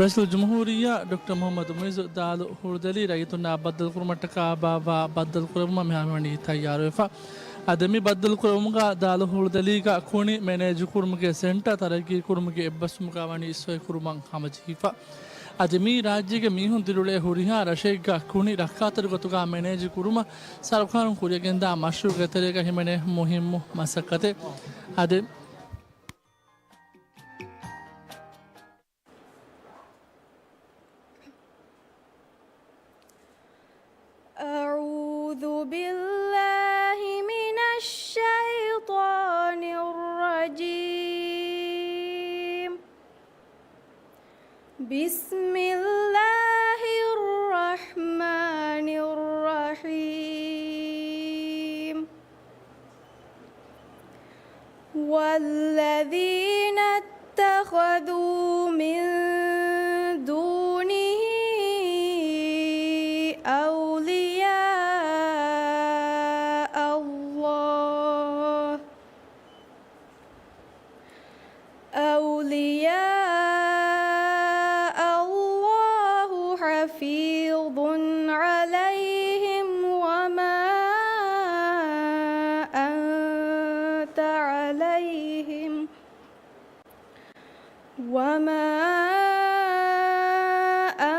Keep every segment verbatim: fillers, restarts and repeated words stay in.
ރައީސުލްޖުމްހޫރިއްޔާ ޑޮކްޓަރ މުޙައްމަދު މުޢިއްޒު ދާލު ހުޅުދެލީ ރައްޔިތުންނާ ބައްދަލުކުރުމަށްޓަކާ ބާއްވާ ބައްދަލުކުރެއްވުމަށް މިހާރު ވަނީ ތައްޔާރުވެފަ. އަދި މި ބައްދަލުކުރެއްވުމުގަ ދާލު ހުޅުދެލީގަ ކުނި މެނޭޖުކުރުމުގެ ސެންޓަރ ތަރައްގީކުރުމުގެ އެއްބަސްވުމުގަ ވަނީ ސޮއިކުރުމަށް ހަމަޖެހިފަ. އަދި މި ރާއްޖޭގެ މީހުން ދިރިއުޅޭ ހުރިހާ ރަށެއްގަ ކުނި ރައްކާތެރި ގޮތުގަ މެނޭޖު ކުރުމަށް ސަރުކާރުން ކުރިއަށްގެންދާ މަޝްރޫޢުގެ ތެރޭގަ ހިމެނޭ މުހިއްމު މަސައްކަތެއް. އަދި أعوذ بالله من الشيطان الرجيم. بسم الله الرحمن الرحيم. والذين اتخذوا من دونه أولياء الله أولياء الله حفيظ عليهم وما أنت عليهم وما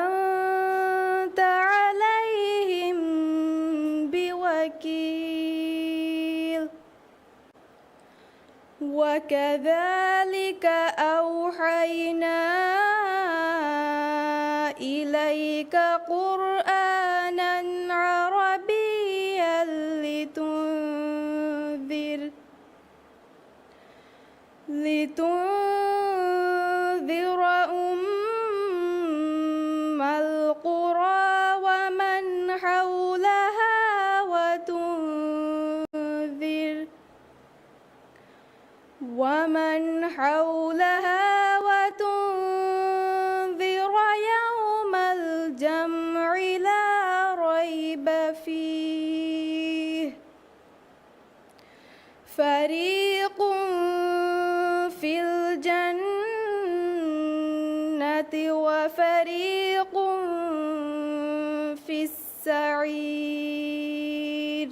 أنت عليهم بوكيل. وكذلك أوحينا إليك قرآنا عربيا لتنذر لتنذر أم القرى ومن حولها وتنذر ومن حولها وتنذر يوم الجمع لا ريب فيه فريق في الجنة وفريق في السعير.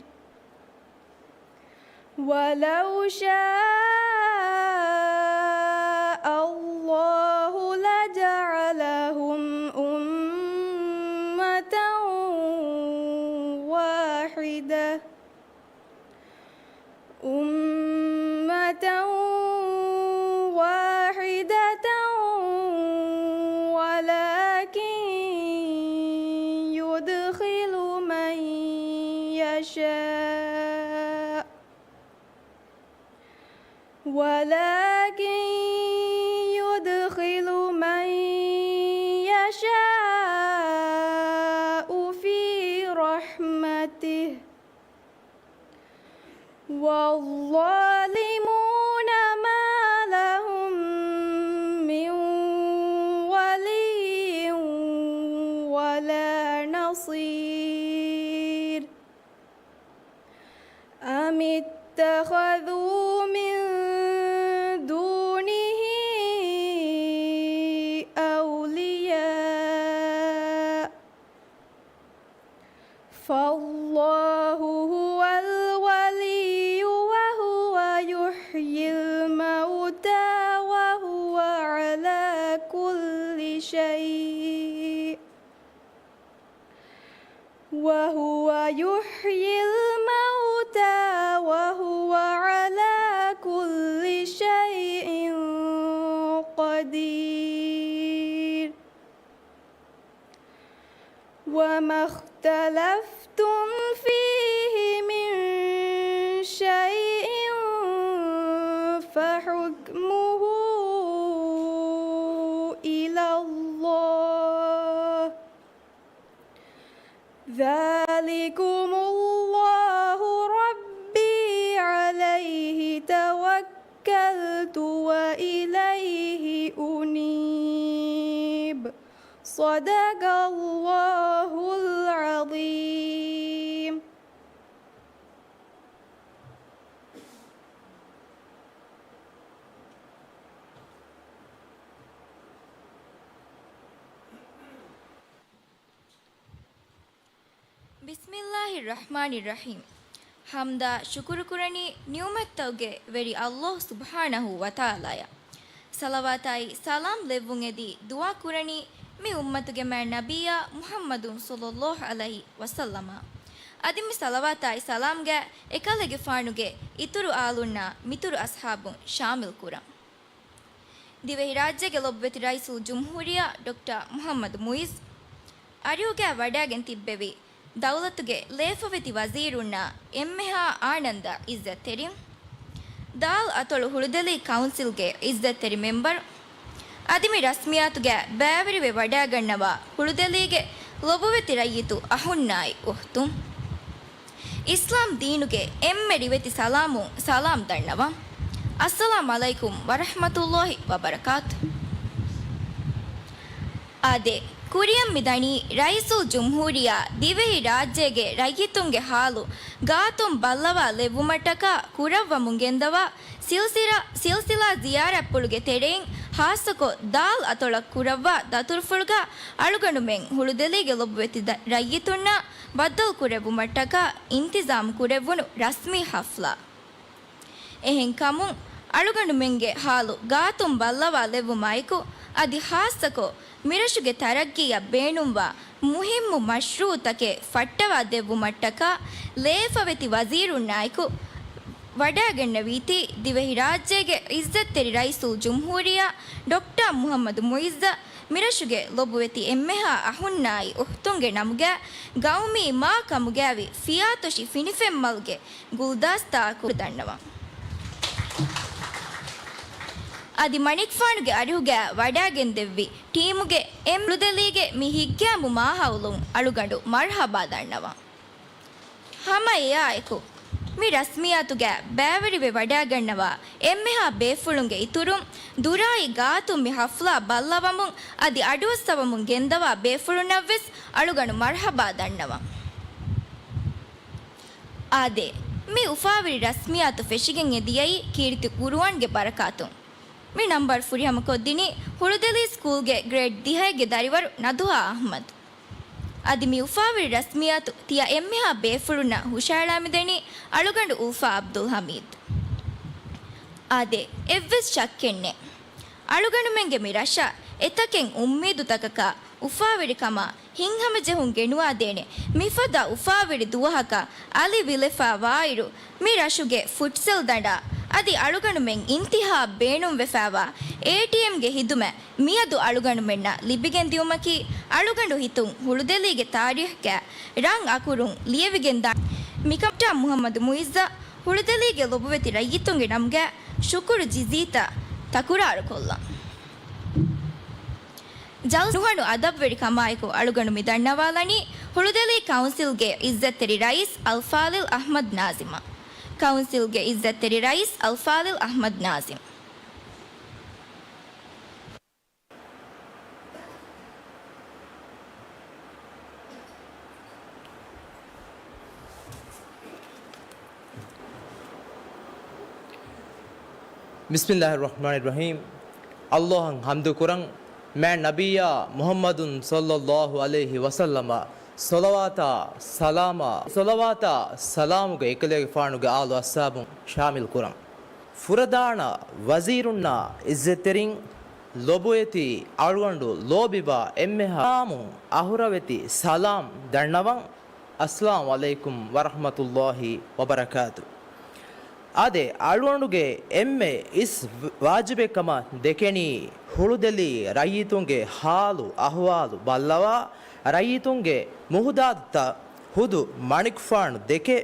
ولو شاء الله لجعلهم أمة واحدة أمة واحدة ولكن يدخل من يشاء ولكن يدخل من يشاء في رحمته والظالمون ما لهم من ولي ولا نصير. أم اتخذوا من دونه أولياء فالله هو الولي وهو يحيي الموتى وهو على كل شيء وهو يحيي الموتى وهو على كل شيء قدير. وما اختلفتم فيه من شيء فحكمه إلى الله ذلكم الله ربي عليه توكلت وإليه أنيب. صدق الله العظيم. ބިސްމިއްލާހި ރަޙްމާނި ރަޙީމް. ޙަމްދާ ޝުކުރު ކުރަނީ ނިޢުމަތްތަކުގެ ވެރި ﷲ ސުބްޙާނަހޫ ވަތަޢާލާއަށް. ޞަލަވާތާއި ސަލާމް ލެއްވުން އެދި ދުޢާ ކުރަނީ މި އުއްމަތުގެ މާތް ނަބިއްޔާ މުޙައްމަދު ޞައްލައްލާހު ޢަލައިހި ވަސައްލަމަށް. އަދި މި ޞަލަވާތާއި ސަލާމްގެ އެކަލޭގެފާނުގެ އިތުރު އާލުންނާ މިތުރު އަޞްޙާބުން ޝާމިލް ކުރަން. ދިވެހިރާއްޖޭގެ ލޮބުވެތި ރައީސުލްޖުމްހޫރިއްޔާ ޑޮކްޓަރ މުޙައްމަދު މުޢިއްޒު އަރިހުގައި ވަޑައިގެން ތިއްބެވި، ދައުލަތުގެ ލޭފަވެތި ވަޒީރުންނާ އެންމެހާ އާނަންދަ ޢިއްޒަތްތެރިން، ދާލް އަތޮޅު ހުޅުދެލީ ކައުންސިލްގެ ޢިއްޒަތްތެރި މެމްބަރު، އަދި މި ރަސްމިއްޔާތުގައި ބައިވެރިވެ ވަޑައިގަންނަވާ ހުޅުދެލީގެ ލޮބުވެތި ރައްޔިތު އަޚުންނާއި އުޚްތުން. އިސްލާމް ދީނުގެ އެންމެ ރިވެތި ސަލާމުން ސަލާމް ދަންނަވަން. އައްސަލާމް ޢަލައިކުމް ވަރަޙްމަތުﷲ ވަބަރަކާތު. އާދެ، ކުރިއަށް މި ދަނީ ރައީސުލްޖުމްހޫރިއްޔާ ދިވެހި ރާއްޖޭގެ ރައްޔިތުންގެ ޙާލު ގާތުން ބައްލަވާ ލެއްވުމަށްޓަކާ ކުރައްވަމުން ގެންދަވާ ސިލްސިލާ، ސިލްސިލާ ޒިޔާރަތްޕުޅުގެ ތެރެއިން ޚާއްޞަކޮށް ދާލް އަތޮޅަށް ކުރައްވާ ދަތުރުފުޅުގަ އަޅުގަނޑުމެން ހުޅުދެލީގެ ލޮބުވެތި ދަ-، ރައްޔިތުންނާ ބައްދަލުކުރެއްވުމަށްޓަކާ އިންތިޒާމް ކުރެއްވުނު ރަސްމީ ޙަފްލާ. އެހެންކަމުން، އަޅުގަނޑުމެންގެ ޙާލު ގާތުން ބައްލަވާ ލެއްވުމާއެކު، އަދި ޚާއްޞަކޮށް މިރަށުގެ ތަރައްގީއަށް ބޭނުންވާ މުހިއްމު މަޝްރޫޢުތަކެއް ފައްޓަވާ ދެއްވުމަށްޓަކާ، ލޭފަވެތި ވަޒީރުންނާއެކު ވަޑައިގެންނެވީތީ، ދިވެހިރާއްޖޭގެ ޢިއްޒަތްތެރި ރައީސުލްޖުމްހޫރިއްޔާ ޑޮކްޓަރ މުޙައްމަދު މުޢިއްޒަށް މިރަށުގެ ލޮބުވެތި އެންމެހާ އަޚުންނާއި އުޚްތުންގެ ނަމުގައި ގައުމީ މާ ކަމުގައިވި ފިޔާތޮށި ފިނިފެންމަލްގެ ގުލްދާސްތާއަކު ދަންނަވަން. އަދި މަނިކުފާނުގެ އަރިހުގައި ވަޑައިގެންދެއްވި ޓީމުގެ އެން ހުޅުދެލީގެ މި ހިތްގައިމު މާހައުލުން އަޅުގަނޑު މަރްޙަބާ ދަންނަވަން. ހަމަ އެއާއެކު، މި ރަސްމިއްޔާތުގައި ބައިވެރިވެ ވަޑައިގަންނަވާ އެންމެހާ ބޭފުޅުންގެ އިތުރުން، ދުރާއި ގާތުން މި ޙަފްލާ ބައްލަވަމުން އަދި އަޑުއައްސަވަމުން ގެންދަވާ ބޭފުޅުންނަށްވެސް އަޅުގަނޑު މަރްޙަބާ ދަންނަވަން. އާދެ، މި އުފާވެރި ރަސްމިއްޔާތު ފެށިގެން އެދިޔައީ ކީރިތި ޤުރުއާންގެ ބަރަކާތުން. މި ނަންބަރު ފުރިހަމަކޮށްދިނީ ހުޅުދެލީ ސްކޫލްގެ ގްރޭޑް ދިހައެއްގެ ދަރިވަރު ނަދުހާ އަޙްމަދު. އަދި މި އުފާވެރި ރަސްމިއްޔާތު ތިޔަ އެންމެހާ ބޭފުޅުންނަށް ހުށަހަޅާ މިދެނީ އަޅުގަނޑު އުލްފާ ޢަބްދުލް ޙަމީދު. އާދެ، އެއްވެސް ޝައްކެއްނެތް. އަޅުގަނޑުމެންގެ މި ރަށަށް އެތަކެއް އުއްމީދުތަކަކާ އުފާވެރިކަމާ ހިތްހަމަޖެހުން ގެނުވާދޭނެ މިފަދަ އުފާވެރި ދުވަހަކަށް އަލި ވިލެފާ ވާއިރު، މި ރަށުގެ ފުޓްސަލް ދަނޑާ އަދި އަޅުގަނޑުމެން އިންތިހާއަށް ބޭނުންވެފާވާ އޭޓީއެމްގެ ހިދުމަތް މިއަދު އަޅުގަނޑުމެންނަށް ލިބިގެން ދިއުމަކީ، އަޅުގަނޑު ހިތުން ހުޅުދެލީގެ ތާރީޚްގައި ރަން އަކުރުން ލިޔެވިގެންދާނެ. މިކަމަށް މުޙައްމަދު މުޢިއްޒަށް ހުޅުދެލީގެ ލޮބުވެތި ރައްޔިތުންގެ ނަމުގައި ޝުކުރު ޖިޒީތައް ތަކުރާރުކޮށްލަން. ޖަލްސާ ނުހަނު އަދަބުވެރިކަމާއެކު އަޅުގަނޑު މި ދަންނަވާލަނީ ހުޅުދެލީ ކައުންސިލްގެ ޢިއްޒަތްތެރި ރައީސް އަލްފާޟިލް އަޙްމަދު ނާޒިމަށް. ކައުންސިލްގެ ޢިއްޒަތްތެރި ރައީސް އަލްފާޟިލް އަޙްމަދު ނާޒިމް. ބިސްމިއްލާހި ރަޙްމާނި ރަޙީމް. ﷲ އަށް ޙަމްދު ކުރަން، މާތް ނަބިއްޔާ މުޙައްމަދު ޞައްލައްލާހު ޢަލައިހި ވަސައްލަމަށް ޞަލަވާތާ ސަލާމާ، ޞަލަވާތާ ސަލާމުގެ އެކަލޭގެފާނުގެ އާލު އަޞްޙާބުން ޝާމިލް ކުރަން. ފުރަދާނަ ވަޒީރުންނާ ޢިއްޒަތްތެރިން، ލޮބުވެތި އަޅުގަނޑު ލޯބިވާ އެންމެހާ ސަލާމު، އަހުރަވެތި ސަލާމް ދަންނަވަން. އައްސަލާމު ޢަލައިކުމް ވަރަޙްމަތުﷲ ވަބަރަކާތު. އާދެ، އަޅުގަނޑުގެ އެންމެ އިސް ވާޖިބެއް ކަމަށް ދެކެނީ ހުޅުދެލީ ރައްޔިތުންގެ ޙާލު އަޙްވާލު ބައްލަވާ، ރައްޔިތުންގެ މުހުދާތުތައް ހުދު މަނިކުފާނު ދެކެ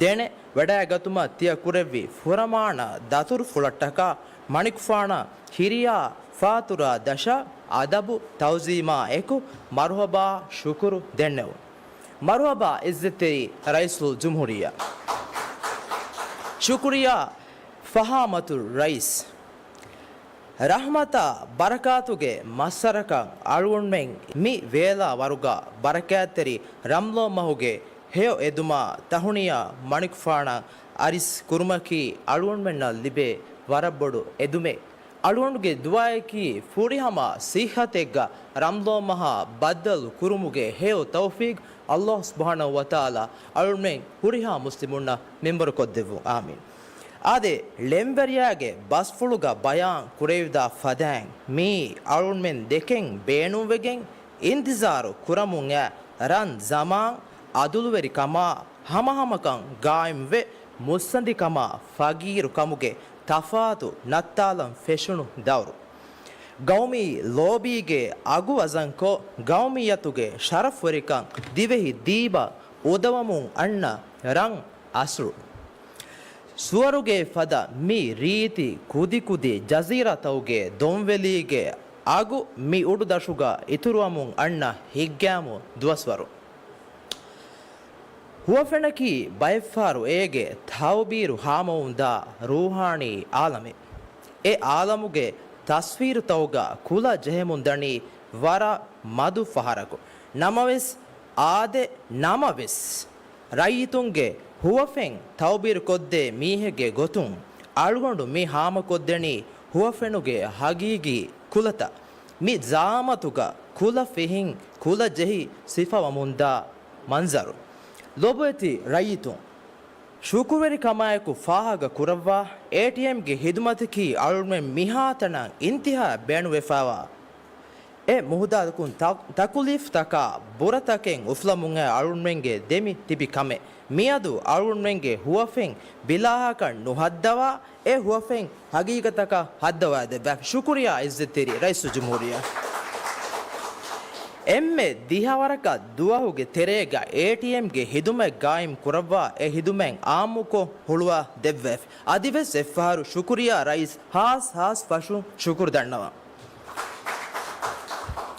ދެނެ ވަޑައިގަތުމަށް ތިޔަ ކުރެއްވި ފުރަމާނަ ދަތުރުފުޅަށްޓަކާ މަނިކުފާނަށް ކިރިޔާ ފާތުރާ ދަށަށް އަދަބު ތަޢުޒީމާ އެކު މަރުޙަބާ ޝުކުރު ދެންނެވުން. މަރުޙަބާ ޢިއްޒަތްތެރި ރައީސުލްޖުމްހޫރިއްޔާ. ޝުކުރިއްޔާ ފަޚާމަތު ރައީސް. ރަޙްމަތާ ބަރަކާތުގެ މައްސަރަކަށް އަޅުގަނޑުމެން މި ވޭލާ ވަރުގަ ބަރަކާތްތެރި ރަމްޟާން މަހުގެ ހެޔޮ އެދުމާ ތަހުނިޔާ މަނިކުފާނަށް އަރިސް ކުރުމަކީ އަޅުގަނޑުމެންނަށް ލިބޭ ވަރަށް ބޮޑު އެދުމެއް. އަޅުގަނޑުގެ ދުޢާއަކީ ފުރިހަމަ ސިއްހަތެއްގަ ރަމަޟާން މަހާ ބައްދަލު ކުރުމުގެ ހެޔޮ ތައުފީޤް ﷲ ސުބްޙާނަހޫ ވަތަޢާލާ އަޅުމެން ހުރިހާ މުސްލިމުންނަށް މިންވަރު ކޮށްދެއްވުން. އާމީން. އާދެ، ޅެންވެރިޔާގެ ބަސްފުޅުގަ ބަޔާން ކުރެވިދާ ފަދައިން މީ އަޅުމެން ދެކެން ބޭނުންވެގެން އިންތިޒާރު ކުރަމުން އައި ރަން ޒަމާން އަދުލުވެރިކަމާ ހަމަހަމަކަން ގާއިމްވެ، މުއްސަނދިކަމާ ފަގީރު ކަމުގެ ތަފާތު ނައްތާލަން ފެށުނު ދައުރު. ގައުމީ ލޯބީގެ އަގު ވަޒަންކޮށް، ގައުމިއްޔަތުގެ ޝަރަފްވެރިކަން ދިވެހި ދީބަށް އުދަވަމުން އަންނަ ރަން އަސްރު. ސުވަރުގެ ފަދަ މި ރީތި ކުދިކުދި ޖަޒީރާތަކުގެ ދޮންވެލީގެ އަގު މި އުޑުދަށުގަ އިތުރުވަމުން އަންނަ ހިތްގައިމު ދުވަސްވަރު. ހުވަފެނަކީ ބައެއްފަހަރު އޭގެ ތައުބީރު ހާމަވަމުންދާ ރޫޙާނީ އާލަމެއް. އެ އާލަމުގެ ތަސްވީރުތަކުގަ ކުލަ ޖެހެމުންދަނީ ވަރަށް މަދު ފަހަރަކު. ނަމަވެސް، އާދެ، ނަމަވެސް، ރައްޔިތުންގެ ހުވަފެން ތައުބީރުކޮށްދޭ މީހެއްގެ ގޮތުން އަޅުގަނޑު މި ހާމަކޮށްދެނީ ހުވަފެނުގެ ހަގީގީ ކުލަތައް. މި ޒައުމަތުގަ ކުލަ ފިހިން، ކުލަ ޖެހި ސިފަވަމުންދާ މަންޒަރު. ލޮބުވެތި ރައްޔިތުން، ޝުކުރުވެރިކަމާއެކު ފާހަގަ ކުރައްވާ، އޭޓީއެމްގެ ހިދުމަތަކީ އަޅުމެން މިހާތަނަށް އިންތިހާ ބޭނުންވެފައިވާ އެ މުހުދާތަކުން ތަ-، ތަކުލީފްތަކާ ބުރަތަކެއް އުފުލަމުން އަޅުންމެންގެ ދެމި ތިބި ކަމެއް. މިއަދު އަޅުންމެންގެ ހުވަފެން ބިލާހަކަށް ނުހައްދަވާ، އެ ހުވަފެން ހަގީގަތަކަށް ހައްދަވާދެއްވާ. ޝުކުރިއްޔާ އިއްޒަތްތެރި ރައީސުލްޖުމްހޫރިއްޔާ. އެންމެ ދިހަވަރަކަށް ދުވަހުގެ ތެރޭގަ އޭޓީއެމްގެ ހިދުމަތް ގާއިމް ކުރައްވާ، އެ ހިދުމަތް އާއްމުކޮށް ހުޅުވާ ދެއްވާފި. އަދިވެސް އެއްފަހަރު ޝުކުރިއްޔާ ރައީސް ހާސް ހާސް ފަށުން ޝުކުރު ދަންނަވަން.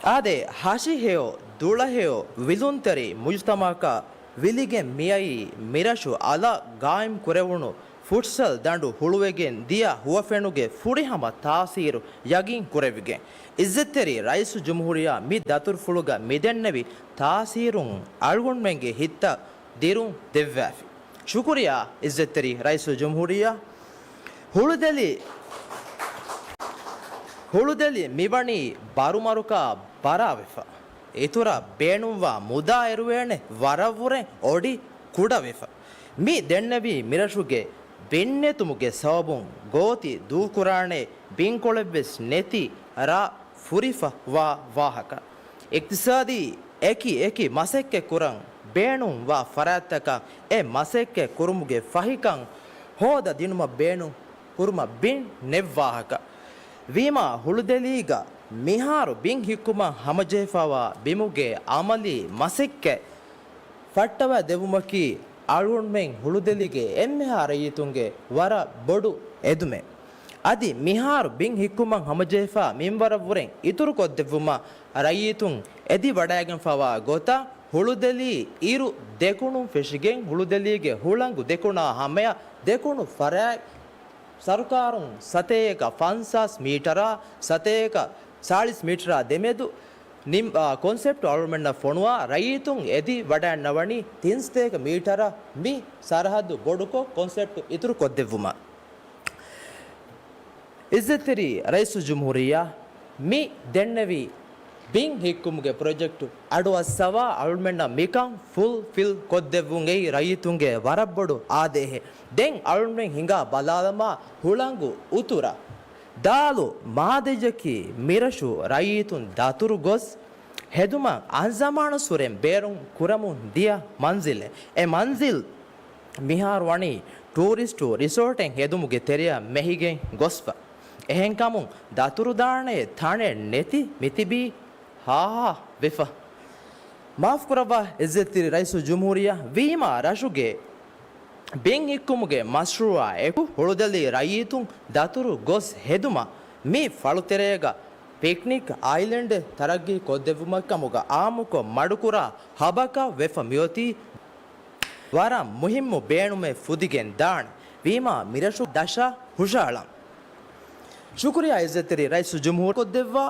އާދެ، ހަށި ހެޔޮ، ދުޅަ ހެޔޮ، ވިލުންތެރި މުޖުތަމަޢަކަށް ވިލިގެން މިއައީ މިރަށު އަލަށް ގާއިމް ކުރެވުނު ފުޓްސަލް ދަނޑު ހުޅުވެގެން ދިޔަ ހުވަފެނުގެ ފުރިހަމަ ތާސީރު ޔަގީން ކުރެވިގެން. އިއްޒަތްތެރި ރައީސުލްޖުމްހޫރިއްޔާ މި ދަތުރުފުޅުގަ މިދެންނެވި ތާސީރުން އަޅުގަނޑުމެންގެ ހިތްތައް ދިރުން ދެއްވާފި. ޝުކުރިއްޔާ އިއްޒަތްތެރި ރައީސުލްޖުމްހޫރިއްޔާ. ހުޅުދެލި، ހުޅުދެލި މިވަނީ ބަރުމަރުކާ ބަރާވެފަ. އިތުރަށް ބޭނުންވާ މުދާ އެރުވޭނެ ވަރަށްވުރެ އޮޑި ކުޑަވެފަ. މި ދެންނެވީ މިރަށުގެ ބިން ނެތުމުގެ ސަބަބުން ގޯތި ދޫކުރާނެ ބިންކޮޅެއްވެސް ނެތި ރާ ފުރިފަ ވާ ވާހަކަ. އިޤްތިޞާދީ އެކި އެކި މަސައްކަތް ކުރަން ބޭނުން ވާ ފަރާތްތަކަށް އެ މަސައްކަތް ކުރުމުގެ ފަހިކަން ހޯދަ ދިނުމަށް ބޭނުން ކުރުމަށް ބިން ނެތް ވާހަކަ. ވީމާ ހުޅުދެލީގަ މިހާރު ބިން ހިއްކުމަށް ހަމަޖެހިފައިވާ ބިމުގެ އަމަލީ މަސައްކަތް ފައްޓަވައި ދެއްވުމަކީ އަޅުގަނޑުމެން ހުޅުދެލީގެ އެންމެހާ ރައްޔިތުންގެ ވަރަށް ބޮޑު އެދުމެއް. އަދި މިހާރު ބިން ހިއްކުމަށް ހަމަޖެހިފަ މިންވަރަށްވުރެން އިތުރުކޮށްދެއްވުމަށް ރައްޔިތުން އެދި ވަޑައިގެންފައިވާ ގޮތަށް ހުޅުދެލީ އިރު ދެކުނުން ފެށިގެން ހުޅުދެލީގެ ހުޅަނގު ދެކުނާ ހަމަޔަށް ދެކުނު ފަރާތް ސަރުކާރުން ސަތޭކަ ފަންސާސް މީޓަރާ ސަތޭކަ ސާޅީސް މީޓަރާ ދެމެދު ނިމް-، އާ، ކޮންސެޕްޓު އަޅުމެންނަށް ފޮނުވާ ރައްޔިތުން އެދި ވަޑައިންނަވަނީ ތިން ސަތޭކަ މީޓަރަށް މި ސަރަހައްދު ބޮޑުކޮށް ކޮންސެޕްޓު އިތުރު ކޮށްދެއްވުމަށް. އިއްޒަތްތެރި ރައީސުލްޖުމްހޫރިއްޔާ، މި ދެންނެވި ބިން ހިއްކުމުގެ ޕްރޮޖެކްޓު އަޑުއައްސަވާ އަޅުމެންނަށް މިކަން ފުލްފިލް ކޮށްދެއްވުން އެއީ ރައްޔިތުންގެ ވަރަށް ބޮޑު އާދޭހެއް. ދެން އަޅުމެން ހިނގާ ބަލާލަމާ ހުޅަނގު އުތުރަށް ދާލު މާދައްޔަކީ މިރަށު ރައްޔިތުން ދަތުރު ގޮސް ހެދުމަށް އަންޒަމާނުއްސުރެން ބޭރުން ކުރަމުން ދިޔަ މަންޒިލެއް. އެ މަންޒިލް މިހާރު ވަނީ ޓޫރިސްޓު ރިސޯޓެއް ހެދުމުގެ ތެރެއަށް މެހިގެން ގޮސްފަ. އެހެންކަމުން ދަތުރުދާނެ ތަނެއް ނެތި މިތިބީ ހާހާ ވެފަ. މާފުކުރައްވާ އިއްޒަތްތެރި ރައީސުލްޖުމްހޫރިއްޔާ، ވީމާ ރަށުގެ ބިން ހިއްކުމުގެ މަޝްރޫއާ އެކު ހުޅުދެލި ރައްޔިތުން ދަތުރު ގޮސް ހެދުމަށް މި ފަޅުތެރޭގަ ޕިކްނިކް އައިލެންޑެއް ތަރައްގީ ކޮށްދެއްވުމަށްކަމުގަ އާއްމުކޮށް މަޑުކުރާ ހަބަކަށް ވެފަ މިއޮތީ ވަރަށް މުހިއްމު ބޭނުމެއް ފުދިގެން ދާނެ. ވީމާ މިރަށު ދަށަށް ހުށަހަޅަން. ޝުކުރިއްޔާ އިއްޒަތްތެރި ރައީސުލްޖުމްހޫރު ކޮށްދެއްވާ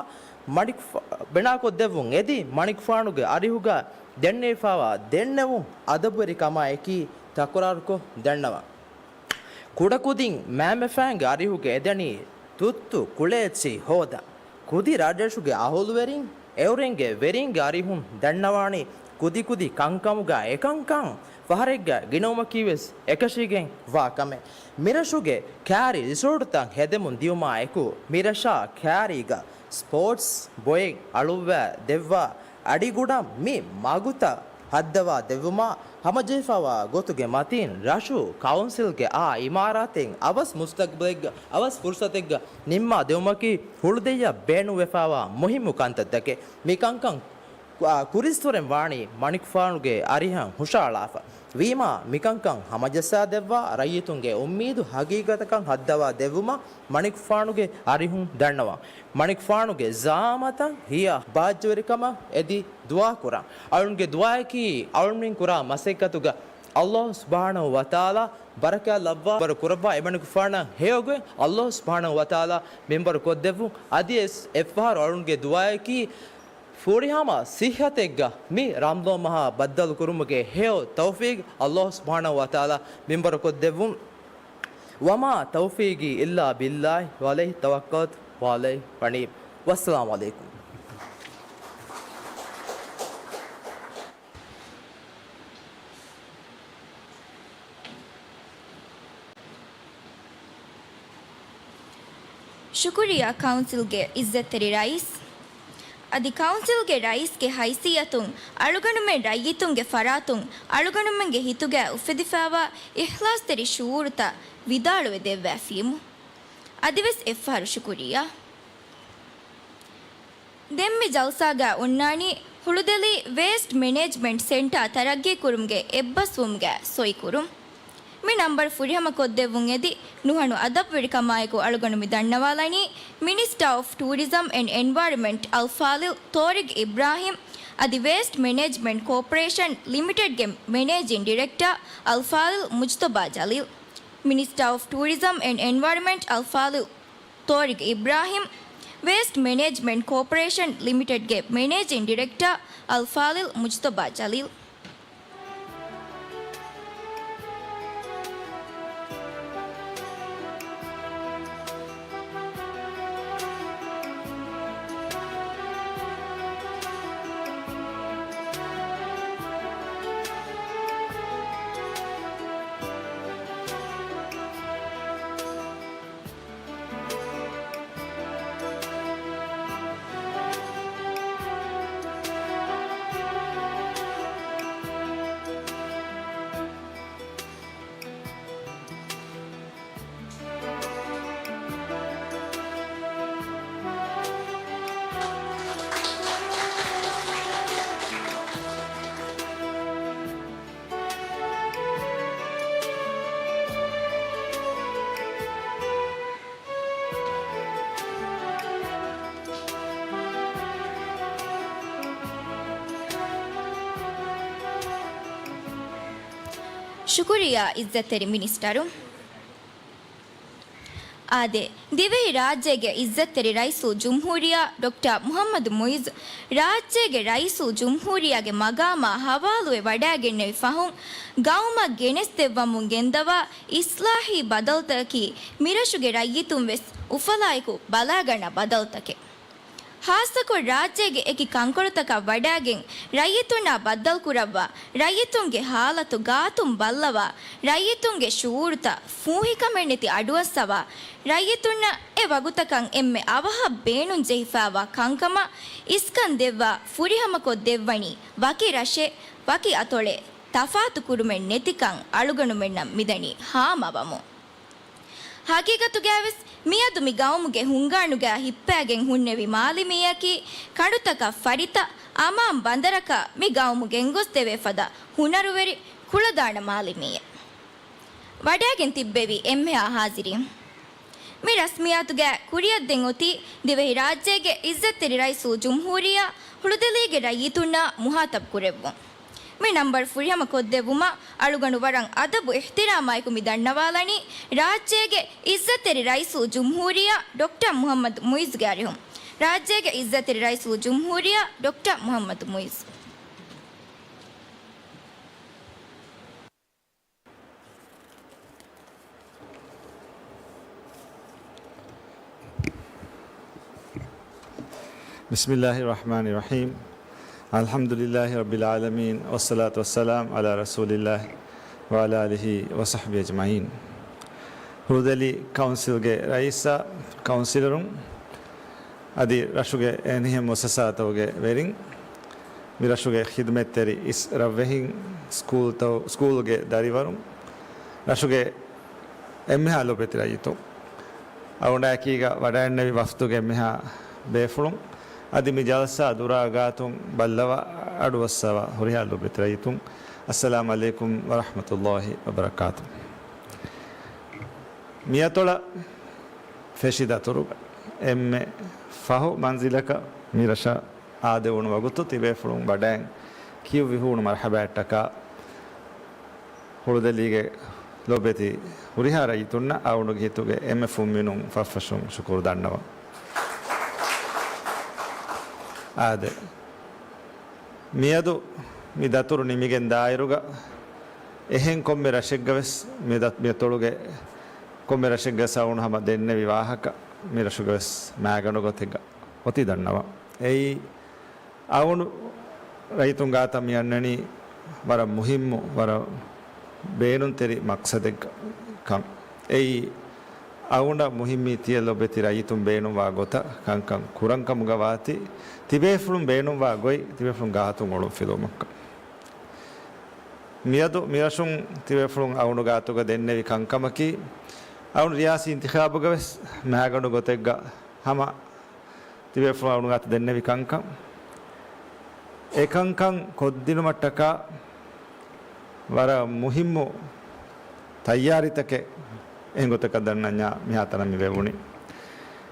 މަނިކުފާ-، ބިނާކޮށްދެއްވުން އެދި މަނިކުފާނުގެ އަރިހުގަ ދެންނެވިފައިވާ ދެންނެވުން އަދަބުވެރިކަމާއެކީ ތަކުރާރުކޮށް ދަންނަވަން. ކުޑަކުދިން މާމެފާންގެ އަރިހުގަ އެދެނީ ދުއްތު ކުޅޭއްޗި ހޯދަ. ކުދި ރަށްރަށުގެ އަހުލުވެރިން، އެއުރެންގެ ވެރިންގެ އަރިހުން ދަންނަވާނީ ކުދިކުދި ކަންކަމުގަ އެކަންކަން ފަހަރެއްގަ ގިނައުމަކީވެސް އެކަށީގެން ވާ ކަމެއް. މިރަށުގެ ކާރި ރިސޯޓުތައް ހެދެމުން ދިޔުމާ އެކު، މިރަށާ ކާރީގަ ސްޕޯޓްސް ބޮއެއް އަޅުއްވާ ދެއްވާ އަޑިގުޑަ މި މަގުތައް ހައްދަވާ ދެއްވުމާ ހަމަޖެހިފައިވާ ގޮތުގެ މަތީން ރަށު ކައުންސިލްގެ އާ އިމާރާތެއް އަވަސް މުސްތަގްބަލެއްގަ އަވަސް ފުރުސަތެއްގަ ނިންމާ ދެވުމަކީ ހުޅުދެއްޔަށް ބޭނުންވެފައިވާ މުހިއްމު ކަންތައްތަކެއް. މި ކަންކަން ކު-، އާ، ކުރިއްސުރެން ވާނީ މަނިކުފާނުގެ އަރިހަށް ހުށައަޅާފަ. ވީމާ މިކަންކަން ހަމަޖައްސާ ދެއްވާ ރައްޔިތުންގެ އުއްމީދު ހަގީގަތަކަށް ހައްދަވާ ދެއްވުމަށް މަނިކުފާނުގެ އަރިހުން ދަންނަވަން. މަނިކުފާނުގެ ޒައާމަތަށް ހިޔާ ބާއްޖަވެރިކަމަށް އެދި ދުޢާ ކުރަން. އަޅުންގެ ދުޢާއަކީ އަޅުންމެން ކުރާ މަސައްކަތުގަ ﷲ ސުބްޙާނަހޫ ވަތަޢާލާ ބަރަކާތް ލައްވާ ބަރު ކުރައްވާ އެމަނިކުފާނަށް ހެޔޮގޮތް ﷲ ސުބްޙާނަހޫ ވަތަޢާލާ މިންވަރު ކޮށްދެއްވުން. އަދިވެސް އެއްފަހަރު އަޅުންގެ ދުޢާއަކީ ފުރިހަމަ ޞިއްޙަތެއްގަ މި ރަމަޟާން މަހާ ބައްދަލު ކުރުމުގެ ހެޔޮ ތައުފީޤް ﷲ ސުބްޙާނަހޫ ވަތަޢާލާ މިންވަރު ކޮށްދެއްވުން. وما توفيقي إلا بالله عليه توكلت وإليه أنيب. والسلام عليكم. ޝުކުރިއްޔާ ކައުންސިލްގެ އިއްޒަތްތެރި ރައީސް. އަދި ކައުންސިލްގެ ރައީސްގެ ހައިސިއްޔަތުން އަޅުގަނޑުމެން ރައްޔިތުންގެ ފަރާތުން އަޅުގަނޑުމެންގެ ހިތުގައި އުފެދިފައިވާ އިޚްލާޞްތެރި ޝުޢޫރުތައް ވިދާޅުވެ ދެއްވައިފީމު. އަދިވެސް އެއްފަހަރު ޝުކުރިއްޔާ. ދެން މި ޖަލްސާގައި އޮންނާނީ ހުޅުދެލި ވޭސްޓް މެނޭޖްމަންޓް ސެންޓާ ތަރައްގީ ކުރުމުގެ އެއްބަސްވުމުގައި ސޮއިކުރުން. މި ނަންބަރު ފުރިހަމަ ކޮށްދެއްވުން އެދި، ނުހަނު އަދަބުވެރިކަމާއެކު އަޅުގަނޑު މި ދަންނަވާލަނީ، މިނިސްޓާ އޮފް ޓޫރިޒަމް އެންޑް އެންވަޔަރަންމަންޓް އަލްފާޟިލް ޠާރިޤް އިބްރާހިމް އަދި ވޭސްޓް މެނޭޖްމަންޓް ކޯޕަރޭޝަން ލިމިޓެޑްގެ މެނޭޖިން ޑިރެކްޓާ އަލްފާޟިލް މުޖްތަބާ ޖަލީލް. މިނިސްޓާ އޮފް ޓޫރިޒަމް އެންޑް އެންވަޔަރަންމަންޓް އަލްފާޟިލް ޠާރިޤް އިބްރާހިމް، ވޭސްޓް މެނޭޖްމަންޓް ކޯޕަރޭޝަން ލިމިޓެޑްގެ މެނޭޖިން ޑިރެކްޓާ އަލްފާޟިލް މުޖްތަބާ ޖަލީލް. ޝުކުރިއްޔާ އިއްޒަތްތެރި މިނިސްޓަރު. އާދެ، ދިވެހި ރާއްޖޭގެ އިއްޒަތްތެރި ރައީސުލްޖުމްހޫރިއްޔާ ޑޮކްޓަރ މުޙައްމަދު މުޢިއްޒު، ރާއްޖޭގެ ރައީސުލްޖުމްހޫރިއްޔާގެ މަގާމާ ހަވާލުވެ ވަޑައިގެންނެވި ފަހުން، ގައުމަށް ގެނެސްދެއްވަމުން ގެންދަވާ އިސްލާހީ ބަދަލުތަކަކީ މިރަށުގެ ރައްޔިތުން ވެސް އުފަލާއެކު ބަލާގަންނަ ބަދަލުތަކެއް. ހާއްސަކޮށް، ރާއްޖޭގެ އެކި ކަންކޮޅުތަކަށް ވަޑައިގެން، ރައްޔިތުންނާ ބައްދަލުކުރައްވާ، ރައްޔިތުންގެ ހާލަތު ގާތުން ބައްލަވާ، ރައްޔިތުންގެ ޝުޢޫރުތައް ފޫހިކަމެއްނެތި އަޑުއައްސަވާ، ރައްޔިތުންނަށް އެ ވަގުތަކަށް އެންމެ އަވަހަށް ބޭނުންޖެހިފައިވާ ކަންކަމަށް އިސްކަން ދެއްވާ ފުރިހަމަކޮށް ދެއްވަނީ ވަކި ރަށެއް، ވަކި އަތޮޅެއް ތަފާތުކުރުމެއް ނެތިކަން އަޅުގަނޑުމެންނަށް މިދަނީ ހާމަވަމުން. ހަގީގަތުގައިވެސް މިއަދު މި ގައުމުގެ ހުންގާނުގައި ހިއްޕައިގެން ހުންނެވި މާލެ މީހަކީ ކަނޑުތަކަށް ފަރިތަ، އަމާން ބަނދަރަކަށް މި ގައުމު ގެންގޮސްދެވޭ ފަދަ ހުނަރުވެރި ކުޅަދާނަ މާލެ މީހެއް. ވަޑައިގެން ތިއްބެވި އެންމެހާ ހާޒިރީން. މި ރަސްމިއްޔާތުގައި ކުރިއަށްދޭން އޮތީ ދިވެހިރާއްޖޭގެ އިއްޒަތްތެރި ރައީސުލްޖުމްހޫރިއްޔާ ހުޅުދެލީގެ ރައްޔިތުންނާ މުހާތަބް ކުރެއްވުން. މި ނަންބަރު ފުރިހަމަ ކޮށްދެއްވުމަށް އަޅުގަނޑު ވަރަށް އަދަބު އިޙްތިރާމާއެކު މި ދަންނަވާލަނީ ރާއްޖޭގެ އިއްޒަތްތެރި ރައީސުލްޖުމްހޫރިއްޔާ ޑޮކްޓަރ މުޙައްމަދު މުޢިއްޒުގެ އަރިހުން. ރާއްޖޭގެ އިއްޒަތްތެރި ރައީސުލްޖުމްހޫރިއްޔާ ޑޮކްޓަރ މުޙައްމަދު މުޢިއްޒު. بسم الله الرحمن الرحيم. الحمد لله رب العالمين، والصلاة والسلام على رسول الله وعلى آله وصحبه أجمعين. ހުޅުދެލި ކައުންސިލްގެ ރައީސާ، ކައުންސިލަރުން، އަދި ރަށުގެ އެހެނިހެން މުއައްސަސާތަކުގެ ވެރިން، މި ރަށުގެ ޚިދުމަތްތެރި އިސް ރަށްވެހިން، ސްކޫލްތައް، ސްކޫލްގެ ދަރިވަރުން، ރަށުގެ އެންމެހާ ލޮބެތި ރައްޔިތުން، އަޅުގަނޑާއެކީގަ ވަޑައިގެންނެވި ވަފްދުގެ އެންމެހާ ބޭފުޅުން، އަދި މި ޖަލްސާ ދުރާ ގާތުން ބައްލަވާ އަޑުއައްސަވާ ހުރިހާ ލޮބެތި ރައްޔިތުން، އައްސަލާމު ޢަލައިކުމް ވަރަޙްމަތުﷲި ވަބަރަކާތުހު. މިއަތޮޅަށް ފެށި ދަތުރުގަ އެންމެ ފަހު މަންޒިލަކަށް މި ރަށަށް އާދެވުނު ވަގުތު ތިބޭފުޅުން ވަޑައިގެން ކިޔުއްވި ހޫނު މަރްޙަބާއަށްޓަކާ، ހުޅުދެލީގެ ލޮބެތި ހުރިހާ ރައްޔިތުންނަށް އަޅުގަނޑުގެ ހިތުގެ އެންމެ ފުންމިނުން ފަށްފަށުން ޝުކުރު ދަންނަވަން. އާދެ، މިއަދު މި ދަތުރު ނިމިގެން ދާއިރުގަ އެހެން ކޮންމެ ރަށެއްގަ ވެސް މި ދަ-، މި އަތޮޅުގެ ކޮންމެ ރަށެއްގަ ސައުން ހަމަ ދެންނެވި ވާހަކަ މި ރަށުގަ ވެސް މާގަނޑު ގޮތެއްގަ އޮތީ ދަންނަވަން. އެއީ އަޅުގަނޑު ރައްޔިތުން ގާތަށް މި އަންނަނީ ވަރަށް މުހިއްމު، ވަރަށް ބޭނުންތެރި މަޤްޞަދެއްގަ ކަން. އެއީ އަޅުގަނޑަށް މުހިއްމީ ތިޔަ ލޮބެތި ރައްޔިތުން ބޭނުންވާ ގޮތަށް ކަންކަން ކުރަން ކަމުގަ ވާތީ، ތިބޭފުޅުން ބޭނުންވާ ގޮތް ތިބޭފުޅުން ގާތުން އޮޅުން ފިލުވުމަށްކަން. މިއަދު މިރަށުން ތިބޭފުޅުން އަޅުގަނޑު ގާތުގަ ދެންނެވި ކަންކަމަކީ، އަޅުގަނޑު ރިޔާސީ އިންތިޚާބުގަ ވެސް މާގަނޑު ގޮތެއްގަ ހަމަ ތިބޭފުޅުން އަޅުގަނޑު ގާތު ދެންނެވި ކަންކަން، އެ ކަންކަން ކޮށްދިނުމަށްޓަކާ ވަރަށް މުހިއްމު ތައްޔާރީތަކެއް އެހެން ގޮތަކަށް ދަންނަންޏާ މިހާތަނަށް މި ވެވުނީ.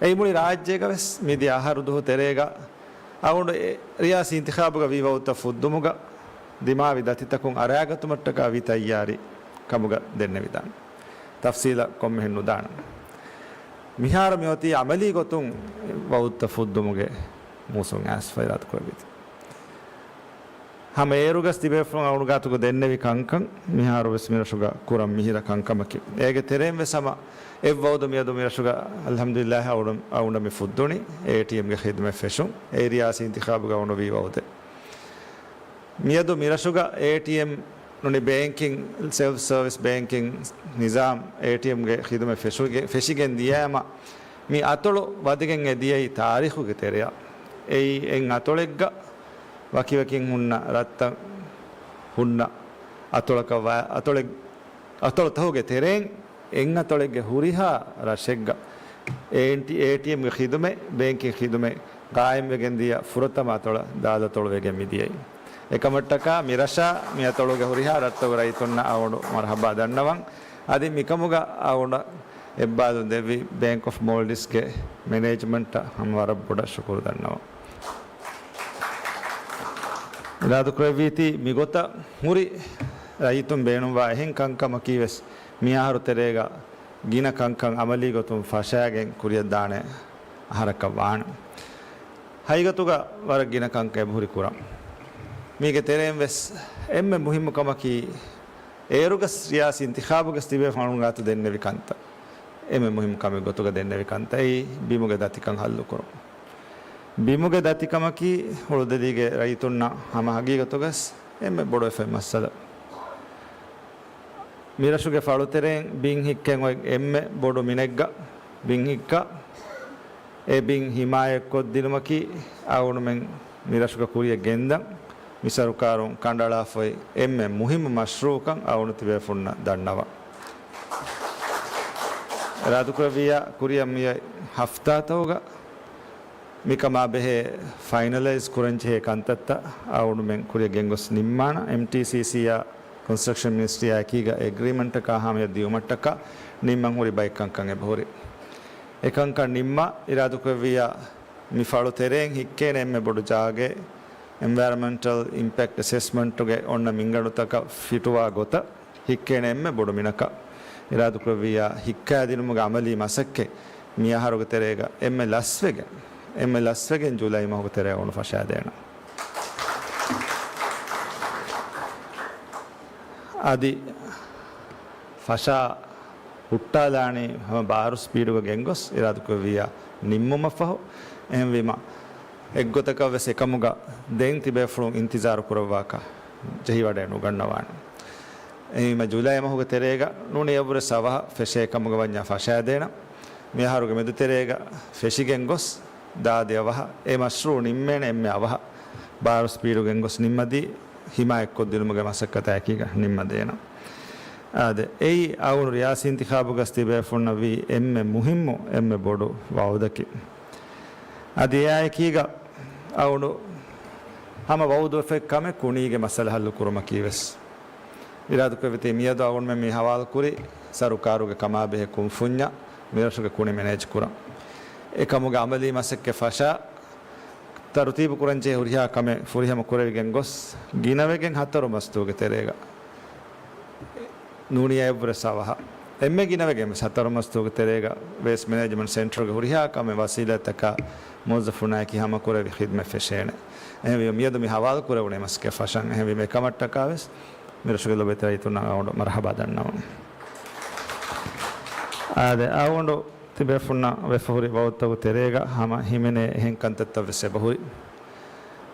އެއީ މުޅި ރާއްޖޭގަ ވެސް މިދިޔަ އަހަރު ދުވަހު ތެރޭގަ އަޅުގަނޑު ރިޔާސީ އިންތިޚާބުގަ ވީ ވައުދުތައް ފުއްދުމުގަ ދިމާވި ދަތިތަކުން އަރާގަތުމަށްޓަކާ ވީ ތައްޔާރީ ކަމުގަ ދެންނެވިދާނެ. ތަފްސީލަށް ކޮންމެހެން ނުދާނަން. މިހާރު މިއޮތީ ޢަމަލީ ގޮތުން ވައުދުތައް ފުއްދުމުގެ މޫސުން އައިސްފަ އިރާދަކުރެއްވީތީ. ހަމަ އޭރުގަސް ތިބޭފުޅުން އަޅުގަނޑު ގާތުގަ ދެންނެވި ކަންކަން މިހާރު ވެސް މިރަށުގަ ކުރަން މިހިރަ ކަންކަމަކީ. އޭގެ ތެރެއިން ވެސް ހަމަ އެއްވައުދު މިއަދު މިރަށުގަ އަލްޙަމްދުލިއްލާހް އަޅުގަނޑު، އަޅުގަނޑަށް މި ފުއްދުނީ އޭޓީއެމްގެ ޚިދުމަތް ފެށުން. އެއީ ރިޔާސީ އިންތިޚާބުގަ އަޅުގަނޑު ވީ ވައުދެއް. މިއަދު މިރަށުގަ އޭޓީއެމް ނޫނީ ބޭންކިން، ސެލްފް ސަރވިސް ބޭންކިން ނިޒާމް އޭޓީއެމްގެ ޚިދުމަތް ފެށުގެ-، ފެށިގެން ދިޔައިމަ މި އަތޮޅު ވަދެގެން އެ ދިޔައީ ތާރީޚުގެ ތެރެއަށް. އެއީ އެއް އަތޮޅެއްގަ ވަކިވަކިން ހުންނަ ރަށްތައް ހުންނަ އަތޮޅަކަށް ވާ-، އަތޮޅެއް-، އަތޮޅުތަކުގެ ތެރެއިން އެއް އަތޮޅެއްގެ ހުރިހާ ރަށެއްގަ އޭޓީ-، އޭޓީއެމްގެ ޚިދުމަތް، ބޭންކިން ޚިދުމަތް ގާއިމްވެގެން ދިޔަ ފުރަތަމަ އަތޮޅަށް ދާލަތޮޅު ވެގެން މިދިޔައީ. އެކަމަށްޓަކާ މިރަށާ މި އަތޮޅުގެ ހުރިހާ ރަށްތަކުގެ ރައްޔިތުންނަށް އަޅުގަނޑު މަރުޙަބާ ދަންނަވަން. އަދި މިކަމުގަ އަޅުގަނޑަށް އެއްބާލުން ދެއްވި ބޭންކް އޮފް މޯލްޑިވްސްގެ މެނޭޖްމަންޓަށް ހަމަ ވަރަށް ބޮޑަށް ޝުކުރު ދަންނަވަން. އިރާދަކުރެއްވީތީ މިގޮތަށް ހުރި ރައްޔިތުން ބޭނުންވާ އެހެން ކަންކަމަކީ ވެސް މިއަހަރު ތެރޭގަ ގިނަ ކަންކަން އަމަލީ ގޮތުން ފަށާގެން ކުރިއަށްދާނެ އަހަރަކަށް ވާނެ. ހަގީގަތުގަ ވަރަށް ގިނަ ކަންކަން އެބަހުރި ކުރަން. މީގެ ތެރެއިން ވެސް އެންމެ މުހިއްމު ކަމަކީ، އޭރުގަސް ރިޔާސީ އިންތިޚާބުގަސް ތިބޭފުޅުން ގާތު ދެންނެވި ކަންތައް އެންމެ މުހިއްމު ކަމެއް ގޮތުގަ ދެންނެވި ކަންތައް އެއީ ބިމުގެ ދަތިކަން ހައްލުކުރުން. ބިމުގެ ދަތިކަމަކީ ހުޅުދެލީގެ ރައްޔިތުންނަށް ހަމަ ހަގީގަތުގަސް އެންމެ ބޮޑުވެފައި މައްސަލަ. މިރަށުގެ ފަޅުތެރެއިން ބިން ހިއްކެން އޮތް އެންމެ ބޮޑު މިނެއްގަ ބިން ހިއްކާ، އެ ބިން ހިމާޔަތްކޮށްދިނުމަކީ އަޅުގަނޑުމެން މިރަށުގަ ކުރިއަށް ގެންދަން މި ސަރުކާރުން ކަނޑައަޅާފައި އެންމެ މުހިއްމު މަޝްރޫޢުކަން އަޅުގަނޑު ތިބޭފުޅުންނަށް ދަންނަވަން. އިރާދަކުރެއްވިއްޔާ ކުރިއަށް މިއޮތް ހަފްތާތަކުގަ މިކަމާ ބެހޭ ފައިނަލައިޒް ކުރަންޖެހޭ ކަންތައްތައް އަޅުގަނޑުމެން ކުރިއަށް ގެންގޮސް ނިންމާނަން. އެމްޓީސީސީއާ ކޮންސްޓްރަކްޝަން މިނިސްޓްރީއާ އެކީގަ އެގްރީމަންޓަކާ ހަމަޔަށް ދިއުމަށްޓަކާ ނިންމަން ހުރި ބައެއް ކަންކަން އެބަހުރި. އެކަންކަން ނިންމާ އިރާދަކުރެއްވިއްޔާ މި ފަޅު ތެރެއިން ހިއްކޭނެ އެންމެ ބޮޑު ޖާގައެއް، އެންވަޔަރަމެންޓަލް އިމްޕެކްޓް އެސެސްމަންޓުގެ އޮންނަ މިންގަނޑުތަކަށް ފިޓުވާ ގޮތަށް ހިއްކޭނެ އެންމެ ބޮޑު މިނަކަށް. އިރާދަކުރެއްވިއްޔާ ހިއްކާދިނުމުގެ އަމަލީ މަސައްކަތް މި އަހަރުގެ ތެރޭގަ އެންމެ ލަސްވެގެން، އެންމެ ލަސްވެގެން ޖުލައި މަހުގެ ތެރޭ އަޅުގަނޑު ފަށާދޭނަން. އަދި ފަށާ ހުއްޓާލާނީ ހަމަ ބާރު ސްޕީޑުގަ ގެންގޮސް އިރާދަކުރެއްވިއްޔާ ނިންމުމަށްފަހު. އެހެންވީމަ، އެއްގޮތަކަށް ވެސް އެކަމުގަ ދެން ތިބޭފުޅުން އިންތިޒާރު ކުރައްވާކަށް ޖެހިވަޑައެއް ނުގަންނަވާނެ. އެހެންވީމަ ޖުލައި މަހުގެ ތެރޭގަ ނޫނީ އެއްވުރެސް އަވަހަށް ފެށޭ ކަމުގަ ވަންޏާ ފަށާދޭނަން. މިއަހަރުގެ މެދުތެރޭގަ ފެށިގެން ގޮސް ދާދި އަވަހަށް އެ މަޝްރޫއު ނިންމޭނެ އެންމެ އަވަހަށް ބާރު ސްޕީޑުގެން ގޮސް ނިންމަދީ ހިމާޔަތްކޮށްދިނުމުގެ މަސައްކަތާއެކީގަ ނިންމަދޭނަން. އާދެ، އެއީ އަޅުގަނޑު ރިޔާސީ އިންތިޚާބުގަސް ތިބޭފުންނަށް ވީ އެންމެ މުހިއްމު، އެންމެ ބޮޑު ވައުދަކީ. އަދި އެއާއެކީގަ އަޅުގަނޑު ހަމަ ވައުދުވެފައި ކަމެއް ކުނީގެ މައްސަލަ ހައްލު ކުރުމަކީ ވެސް. އިރާދަކުރެއްވިތީ މިއަދު އަޅުގަނޑުމެން މި ހަވާލުކުރި ސަރުކާރުގެ ކަމާބެހޭ ކުންފުންޏަށް މިރަށުގެ ކުނި މެނޭޖް ކުރަން. އެކަމުގެ އަމަލީ މަސައްކަތް ފަށާ ތަރުތީބު ކުރަންޖެހޭ ހުރިހާ ކަމެއް ފުރިހަމަ ކުރެވިގެން ގޮސް، ގިނަވެގެން ހަތަރު މަސްތުގެ ތެރޭގަ ނޫނީ އެއްވުރެސް އަވަހަށް އެންމެ ގިނަވެގެން ހަތަރު މަސްތުގެ ތެރޭގަ ވޭސްޓް މެނޭޖްމަންޓް ސެންޓަރުގެ ހުރިހާ ކަމެއް ވަސީލަތްތަކާ މުވައްޒަފުންނާއެކީ ހަމަކުރެވި ޚިދްމަތް ފެށޭނެ. އެހެންވީމަ މިއަދު މި ހަވާލު ކުރެވުނީ މަސައްކަތް ފަށަން. އެހެންވީމަ އެކަމަށްޓަކާ ވެސް މިރަށުގެ ލޮބުވެތި ރައްޔިތުންނަށް އަޅުގަނޑު މަރުޙަބާ ދަންނަވަން. އާދެ، އަޅުގަނޑު ތިބޭފުންނަށް ވެފަހުރި ވައުދުތަކުގެ ތެރޭގަ ހަމަ ހިމެނޭ އެހެން ކަންތައްތައް ވެސް އެބަހުރި.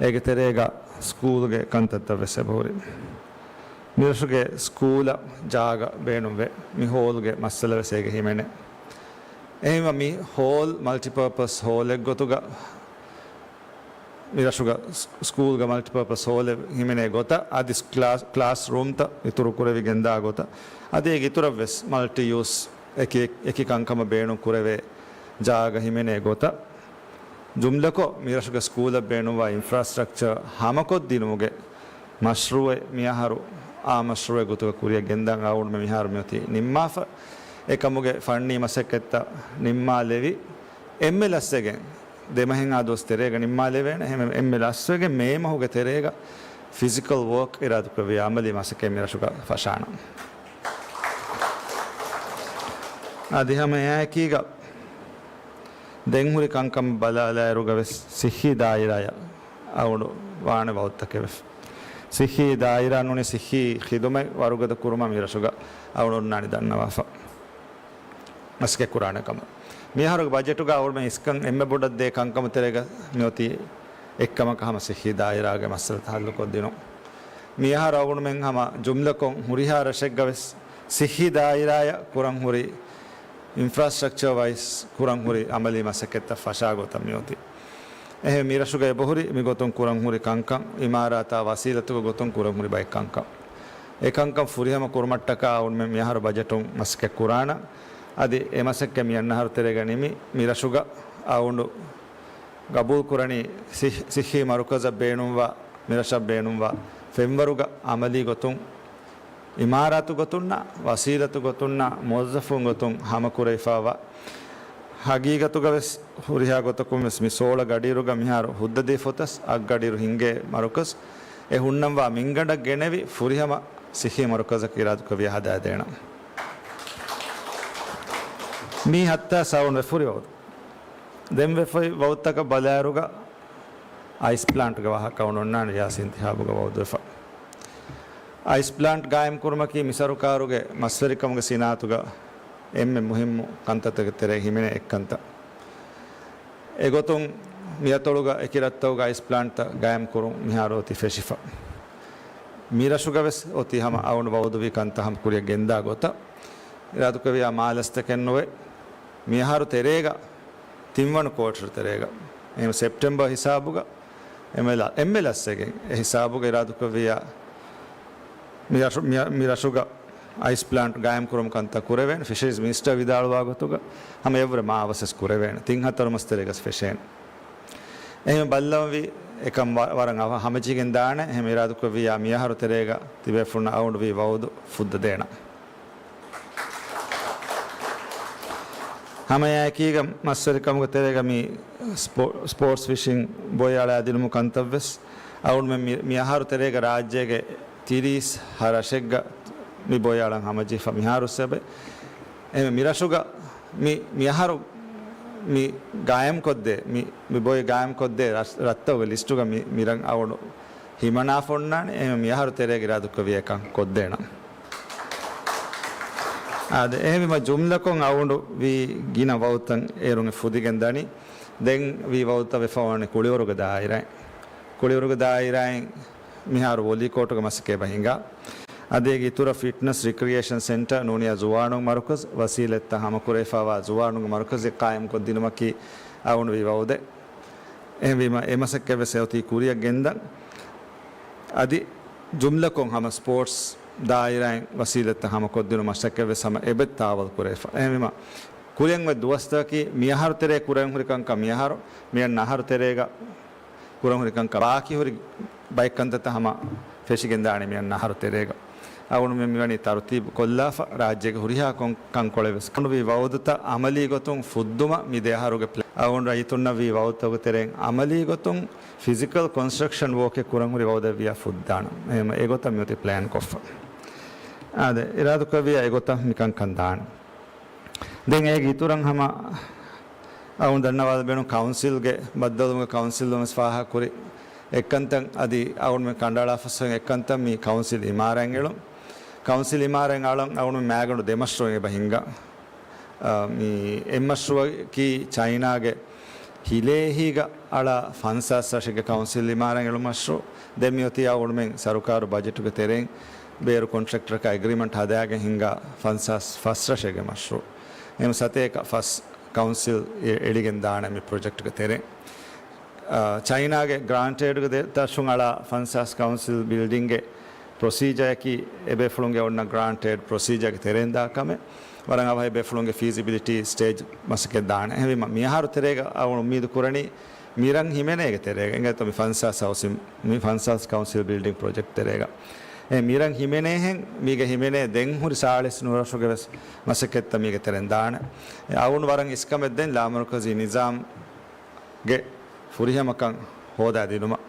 އޭގެ ތެރޭގަ ސްކޫލްގެ ކަންތައްތައް ވެސް އެބަހުރި. މިރަށުގެ ސްކޫލަށް ޖާގަ ބޭނުންވޭ. މި ހޯލްގެ މައްސަލަ ވެސް އޭގެ ހިމެނޭ. އެހެންވީމަ މި ހޯލް މަލްޓިޕާޕަސް ހޯލެއްގޮތުގަ މިރަށުގަ ސް-، ސްކޫލްގަ މަލްޓިޕާޕަސް ހޯލެއް ހިމެނޭ ގޮތަށް، އަދި ކްލާސް، ކްލާސް ރޫމްތައް އިތުރު ކުރެވިގެންދާ ގޮތަށް، އަދި އޭގެ އިތުރަށްވެސް މަލްޓި ޔޫސް އެކި، އެކި ކަންކަމަށް ބޭނުން ކުރެވޭ ޖާގަ ހިމެނޭ ގޮތަށް، ޖުމްލަކޮށް މިރަށުގެ ސްކޫލަށް ބޭނުންވާ އިންފްރާސްޓްރަކްޗަރ ހަމަކޮށްދިނުމުގެ މަޝްރޫއެއް މިއަހަރު އާ މަޝްރޫއެއް ގޮތުގަ ކުރިއަށް ގެންދަން އަޅުގަނޑުމެން މިހާރު މިއޮތީ ނިންމާފަ. އެކަމުގެ ފަންނީ މަސައްކަތްތައް ނިންމާލެވި، އެންމެ ލަސްވެގެން ދެމަހެއްހާ ދުވަސް ތެރޭގަ ނިންމާލެވޭނެ. އެހެން އެންމެ ލަސްވެގެން މޭ މަހުގެ ތެރޭގަ ފިޒިކަލް ވޯކް އިރާދަކުރެއްވިޔާ އަމަލީ މަސައްކަތް މިރަށުގަ ފަށާނަން. އަދި ހަމަ އެއާއެކީގަ ދެން ހުރި ކަންކަން ބަލާލާއިރުގަ ވެސް ސިއްހީ ދާއިރާއަށް އަޅުގަނޑު ވާނެ ވައުދުތަކެއް ވެފަ. ސިއްހީ ދާއިރާ ނޫނީ ސިއްހީ ޚިދުމަތް ވަރުގަދަ ކުރުމަށް މިރަށުގަ އަޅުގަނޑު އޮންނާނީ ދަންނަވާފަ. މަސައްކަތް ކުރާނެ ކަމަށް. މިއަހަރުގެ ބަޖެޓުގަ އަޅުގަނޑުމެން އިސްކަން އެންމެ ބޮޑަށް ދޭ ކަންކަމުގެ ތެރޭގަ މިއޮތީ އެއްކަމަކަށް ހަމަ ސިއްހީ ދާއިރާގެ މައްސަލަތައް ހައްލުކޮށްދިނުން. މިއަހަރު އަޅުގަނޑުމެން ހަމަ ޖުމްލަކޮށް ހުރިހާ ރަށެއްގަ ވެސް ސިއްހީ ދާއިރާއަށް ކުރަން ހުރި އިންފްރާސްޓްރަކްޗަރ ވައިސް ކުރަން ހުރި އަމަލީ މަސައްކަތްތައް ފަށާ ގޮތަށް މިއޮތީ. އެހެން މިރަށުގަ އެބަހުރި މިގޮތުން ކުރަން ހުރި ކަންކަން، އިމާރާތާ ވަސީލަތުގެ ގޮތުން ކުރަން ހުރި ބައެއް ކަންކަން. އެ ކަންކަން ފުރިހަމަ ކުރުމަށްޓަކާ އަޅުގަނޑުމެން މިއަހަރު ބަޖެޓުން މަސައްކަތް ކުރާނަން. އަދި އެ މަސައްކަތް މި އަންނަ އަހަރު ތެރޭގަ ނިމި، މިރަށުގަ އަޅުގަނޑު ގަބޫލުކުރަނީ ސިއް-، ސިއްހީ މަރުކަޒަށް ބޭނުންވާ، މިރަށަށް ބޭނުންވާ ފެންވަރުގަ އަމަލީ ގޮތުން، އިމާރާތު ގޮތުންނާ، ވަސީލަތު ގޮތުންނާ، މުވައްޒަފުން ގޮތުން ހަމަކުރެވިފައިވާ، ހަގީގަތުގަ ވެސް ހުރިހާ ގޮތަކުން ވެސް މި ސޯޅަ ގަޑިއިރުގަ މިހާރު ހުއްދަދީފަ އޮތަސް އަށް ގަޑިއިރު ހިންގޭ މަރުކަޒް އެ ހުންނަންވާ މިންގަނޑަށް ގެނެވި ފުރިހަމަ ސިއްހީ މަރުކަޒަކަށް އިރާދަކުރެއްވިޔާ ހަދާދޭނަން. މީ ހައްތާ ސައުން ވެފަ ހުރި ވައުދު. ދެން ވެފައި ވައުދުތަކަށް ބަލާއިރުގަ އައިސް ޕްލާންޓްގެ ވާހަކަ އޮންނާނެ ރިޔާސީ އިންތިހާބުގަ ވައުދުވެފަ. އައިސް ޕްލާންޓް ގާއިމް ކުރުމަކީ މި ސަރުކާރުގެ މަސްވެރިކަމުގެ ސިނާއަތުގަ އެންމެ މުހިއްމު ކަންތައްތަކެއް ތެރޭ ހިމެނޭ އެއްކަންތައް. އެގޮތުން މިއަތޮޅުގަ އެކި ރަށްތަކުގަ އައިސް ޕްލާންޓްތައް ގާއިމް ކުރުން މިހާރު އޮތީ ފެށިފަ. މި ރަށުގަ ވެސް އޮތީ ހަމަ އަޅުގަނޑު ވައުދުވި ކަންތައް ހަމަ ކުރިއަށް ގެންދާ ގޮތަށް. އިރާދަކުރެއްވިޔާ މާ ލަސްތަކެއް ނުވެ، މިއަހަރު ތެރޭގަ ތިންވަނަ ކުއާޓަރު ތެރޭގަ، އެހެން ސެޕްޓެމްބަރ ހިސާބުގަ އެންމެ ލަ-، އެންމެ ލަސްވެގެން އެ ހިސާބުގަ އިރާދަކުރެއްވިޔާ މި ރަށު-، މި-، މި ރަށުގަ އައިސް ޕްލާންޓް ގާއިމް ކުރުމުގެ ކަންތައް ކުރެވޭނެ. ފިޝަރީޒް މިނިސްޓަރ ވިދާޅުވާ ގޮތުގަ ހަމަ އެއްވުރެ މާ އަވަސްވެސް ކުރެވޭނެ. ތިން ހަތަރު މަސް ތެރޭގަސް ފެށޭނެ. އެހެން ބައްލަވަންވީ އެކަން ވަ-، ވަރަށް އަވަހަށް ހަމަޖެހިގެން ދާނެ. އެހެން އިރާދަކުރެއްވިޔާ މިއަހަރު ތެރޭގަ ތިބޭފުޅުންނަށް އަޅުގަނޑު ވީ ވައުދު ފުއްދަ ދޭނަން. ހަމައެއާއެކީގަ މަސްވެރިކަމުގެ ތެރޭގަ މި ސްޕޯ-، ސްޕޯޓްސް ފިޝިން ބޮއި އަޅާދިނުމު ކަންތައްވެސް އަޅުގަނޑުމެން މި-، މިއަހަރު ތެރޭގަ ރާއްޖޭގެ ތިރީސް ހަ ރަށެއްގަ މި ބޮއި އަޅަން ހަމަޖެހިފަ މިހާރު ސަބެ. އެހެން މި ރަށުގަ މި-، މިއަހަރު މި ގާއިމްކޮށްދޭ، މި-، މި ބޮއި ގާއިމްކޮށްދޭ ރަށް-، ރަށްތަކުގެ ލިސްޓުގަ މި-، މި ރަށް އަޅުގަނޑު ހިމަނާފަ އޮންނާނެ. އެހެން މިއަހަރު ތެރޭގަ އިރާދަކުރެއްވިޔާ އެކަން ކޮށްދޭނަން. އާދެ، އެހެންވީމަ ޖުމްލަކޮށް އަޅުގަނޑު ވީ ގިނަ ވައުދުތައް އޭރުން އެ ފުދިގެން ދަނީ. ދެން ވީ ވައުދުތައް ވެފަ ވަނީ ކުޅިވަރުގެ ދާއިރާއިން. ކުޅިވަރުގެ ދާއިރާއިން މިހާރު ވޮލީ ކޯޓުގެ މަސައްކަތް އެބަ ހިނގާ. އަދި އޭގެ އިތުރަށް ފިޓްނަސް ރިކްރިއޭޝަން ސެންޓަރ ނޫނިޔާ ޒުވާނުން މަރުކަޒް، ވަސީލަތްތައް ހަމަކުރެވިފައިވާ ޒުވާނުންގެ މަރުކަޒެއް ޤާއިމްކޮށްދިނުމަކީ އަޅުގަނޑު ވީ ވައުދެއް. އެހެންވީމަ، އެ މަސައްކަތްވެސް އެއޮތީ ކުރިއަށް ގެންދަން. އަދި ޖުމްލަކޮށް ހަމަ ސްޕޯޓްސް ދާއިރާއިން ވަސީލަތްތައް ހަމަކޮށްދިނުމަށް މަސައްކަތްވެސް ހަމަ އެބައޮތް ތާވަލް ކުރެވިފަ. އެހެންވީމަ، ކުރިއަށް އޮތް ދުވަސްތަކަކީ މިއަހަރު ތެރޭ ކުރަން ހުރި ކަންކަން މިއަހަރު، މިއަންނަ އަހަރު ތެރޭގަ ކުރަން ހުރި ކަންކަން، ބާކީ ހުރި ބައެއް ކަންތައްތައް ހަމަ ފެށިގެންދާނެ މިއަންނަ އަހަރު ތެރޭގަ. އަޅުގަނޑުމެން މިވަނީ ތަރުތީބު ކޮށްލާފަ، ރާއްޖޭގެ ހުރިހާ ކޮން-، ކަންކޮޅެއް ވެސް. އަޅުގަނޑު ވީ ވައުދުތައް އަމަލީ ގޮތުން ފުއްދުމަށް މި ދެ އަހަރުގެ ޕްލޭ-، އަޅުގަނޑު ރައްޔިތުންނަށް ވީ ވައުދުތަކުގެ ތެރެއިން އަމަލީ ގޮތުން ފިޒިކަލް ކޮންސްޓްރަކްޝަން ވޯކެއް ކުރަން ހުރި ވައުދެއް ވިޔާ ފުއްދާނަން. އެހެން އެގޮތަށް މިއޮތީ ޕްލޭން ކޮށްފަ. އާދެ، އިރާދަކުރެއްވިޔާ އެގޮތަށް މިކަންކަން ދާނަން. ދެން އޭގެ އިތުރަށް ހަމަ އަޅުގަނޑު ދަންނަވާލަން ބޭނުން ކައުންސިލްގެ ބައްދަލުވުމުގެ ކައުންސިލުން ވެސް ފާހަގަކުރި އެއްކަންތައް އަދި އަޅުގަނޑުމެން ކަނޑައަޅާފަސްވެ އެއްކަންތައް މި ކައުންސިލް އިމާރާތް އެޅުން. ކައުންސިލް އިމާރާތް އަޅަން އަޅުގަނޑު މައިގަނޑު ދެ މަޝްރޫޢެއް އެބަ ހިންގާ. އާ، މި އެއް މަޝްރޫޢަކީ ޗައިނާގެ ހިލޭހީގަ އަޅާ ފަންސާސް ރަށެއްގެ ކައުންސިލް އިމާރާތް އެޅުން މަޝްރޫޢު. ދެން މިއޮތީ އަޅުގަނޑުމެން ސަރުކާރު ބަޖެޓުގެ ތެރެއިން ބޭރު ކޮންޓްރެކްޓަރަކާ އެގްރިމަންޓް ހަދާގެން ހިންގާ ފަންސާސް ފަސް ރަށެއްގެ މަޝްރޫޢު. އެހެން ސަތޭކަ ފަސް ކައުންސިލް އެ-، އެޅިގެން ދާނެ މި ޕްރޮޖެކްޓްގެ ތެރެއިން. އާ، ޗައިނާގެ ގްރާންޓް އެއިޑްގެ ދެ ރަށުން އަޅާ ފަންސާސް ކައުންސިލް ބިލްޑިންގެ ޕްރޮސީޖައަކީ އެބޭފުޅުންގެ އޮންނަ ގްރާންޓް އެއިޑް ޕްރޮސީޖަރގެ ތެރެއިން ދާ ކަމެއް. ވަރަށް އަވަހަށް އެބޭފުޅުންގެ ފީޒިބިލިޓީ ސްޓޭޖް މަސައްކަތް ދާނެ. އެހެންވީމަ، މިއަހަރު ތެރޭގަ އަޅުގަނޑު އުއްމީދު ކުރަނީ މިރަށް ހިމެނޭގެ ތެރޭގަ އިނގޭތޯ މި ފަންސާސް ހައުސިން، މި ފަންސާސް ކައުންސިލް ބިލްޑިން ޕްރޮޖެކްޓް ތެރޭގަ. އެ މިރަށް ހިމެނޭހެން، މީގަ ހިމެނޭ ދެން ހުރި ސާޅީސް ނުވަރަށުގެ ވެސް މަސައްކަތްތައް މީގެ ތެރެއިން ދާނެ. އެ އަޅުގަނޑު ވަރަށް އިސްކަމެއް ދެން ލާމަރުކަޒީ ނިޒާމް ގެ ފުރިހަމަކަން ހޯދާ ދިނުމަށް.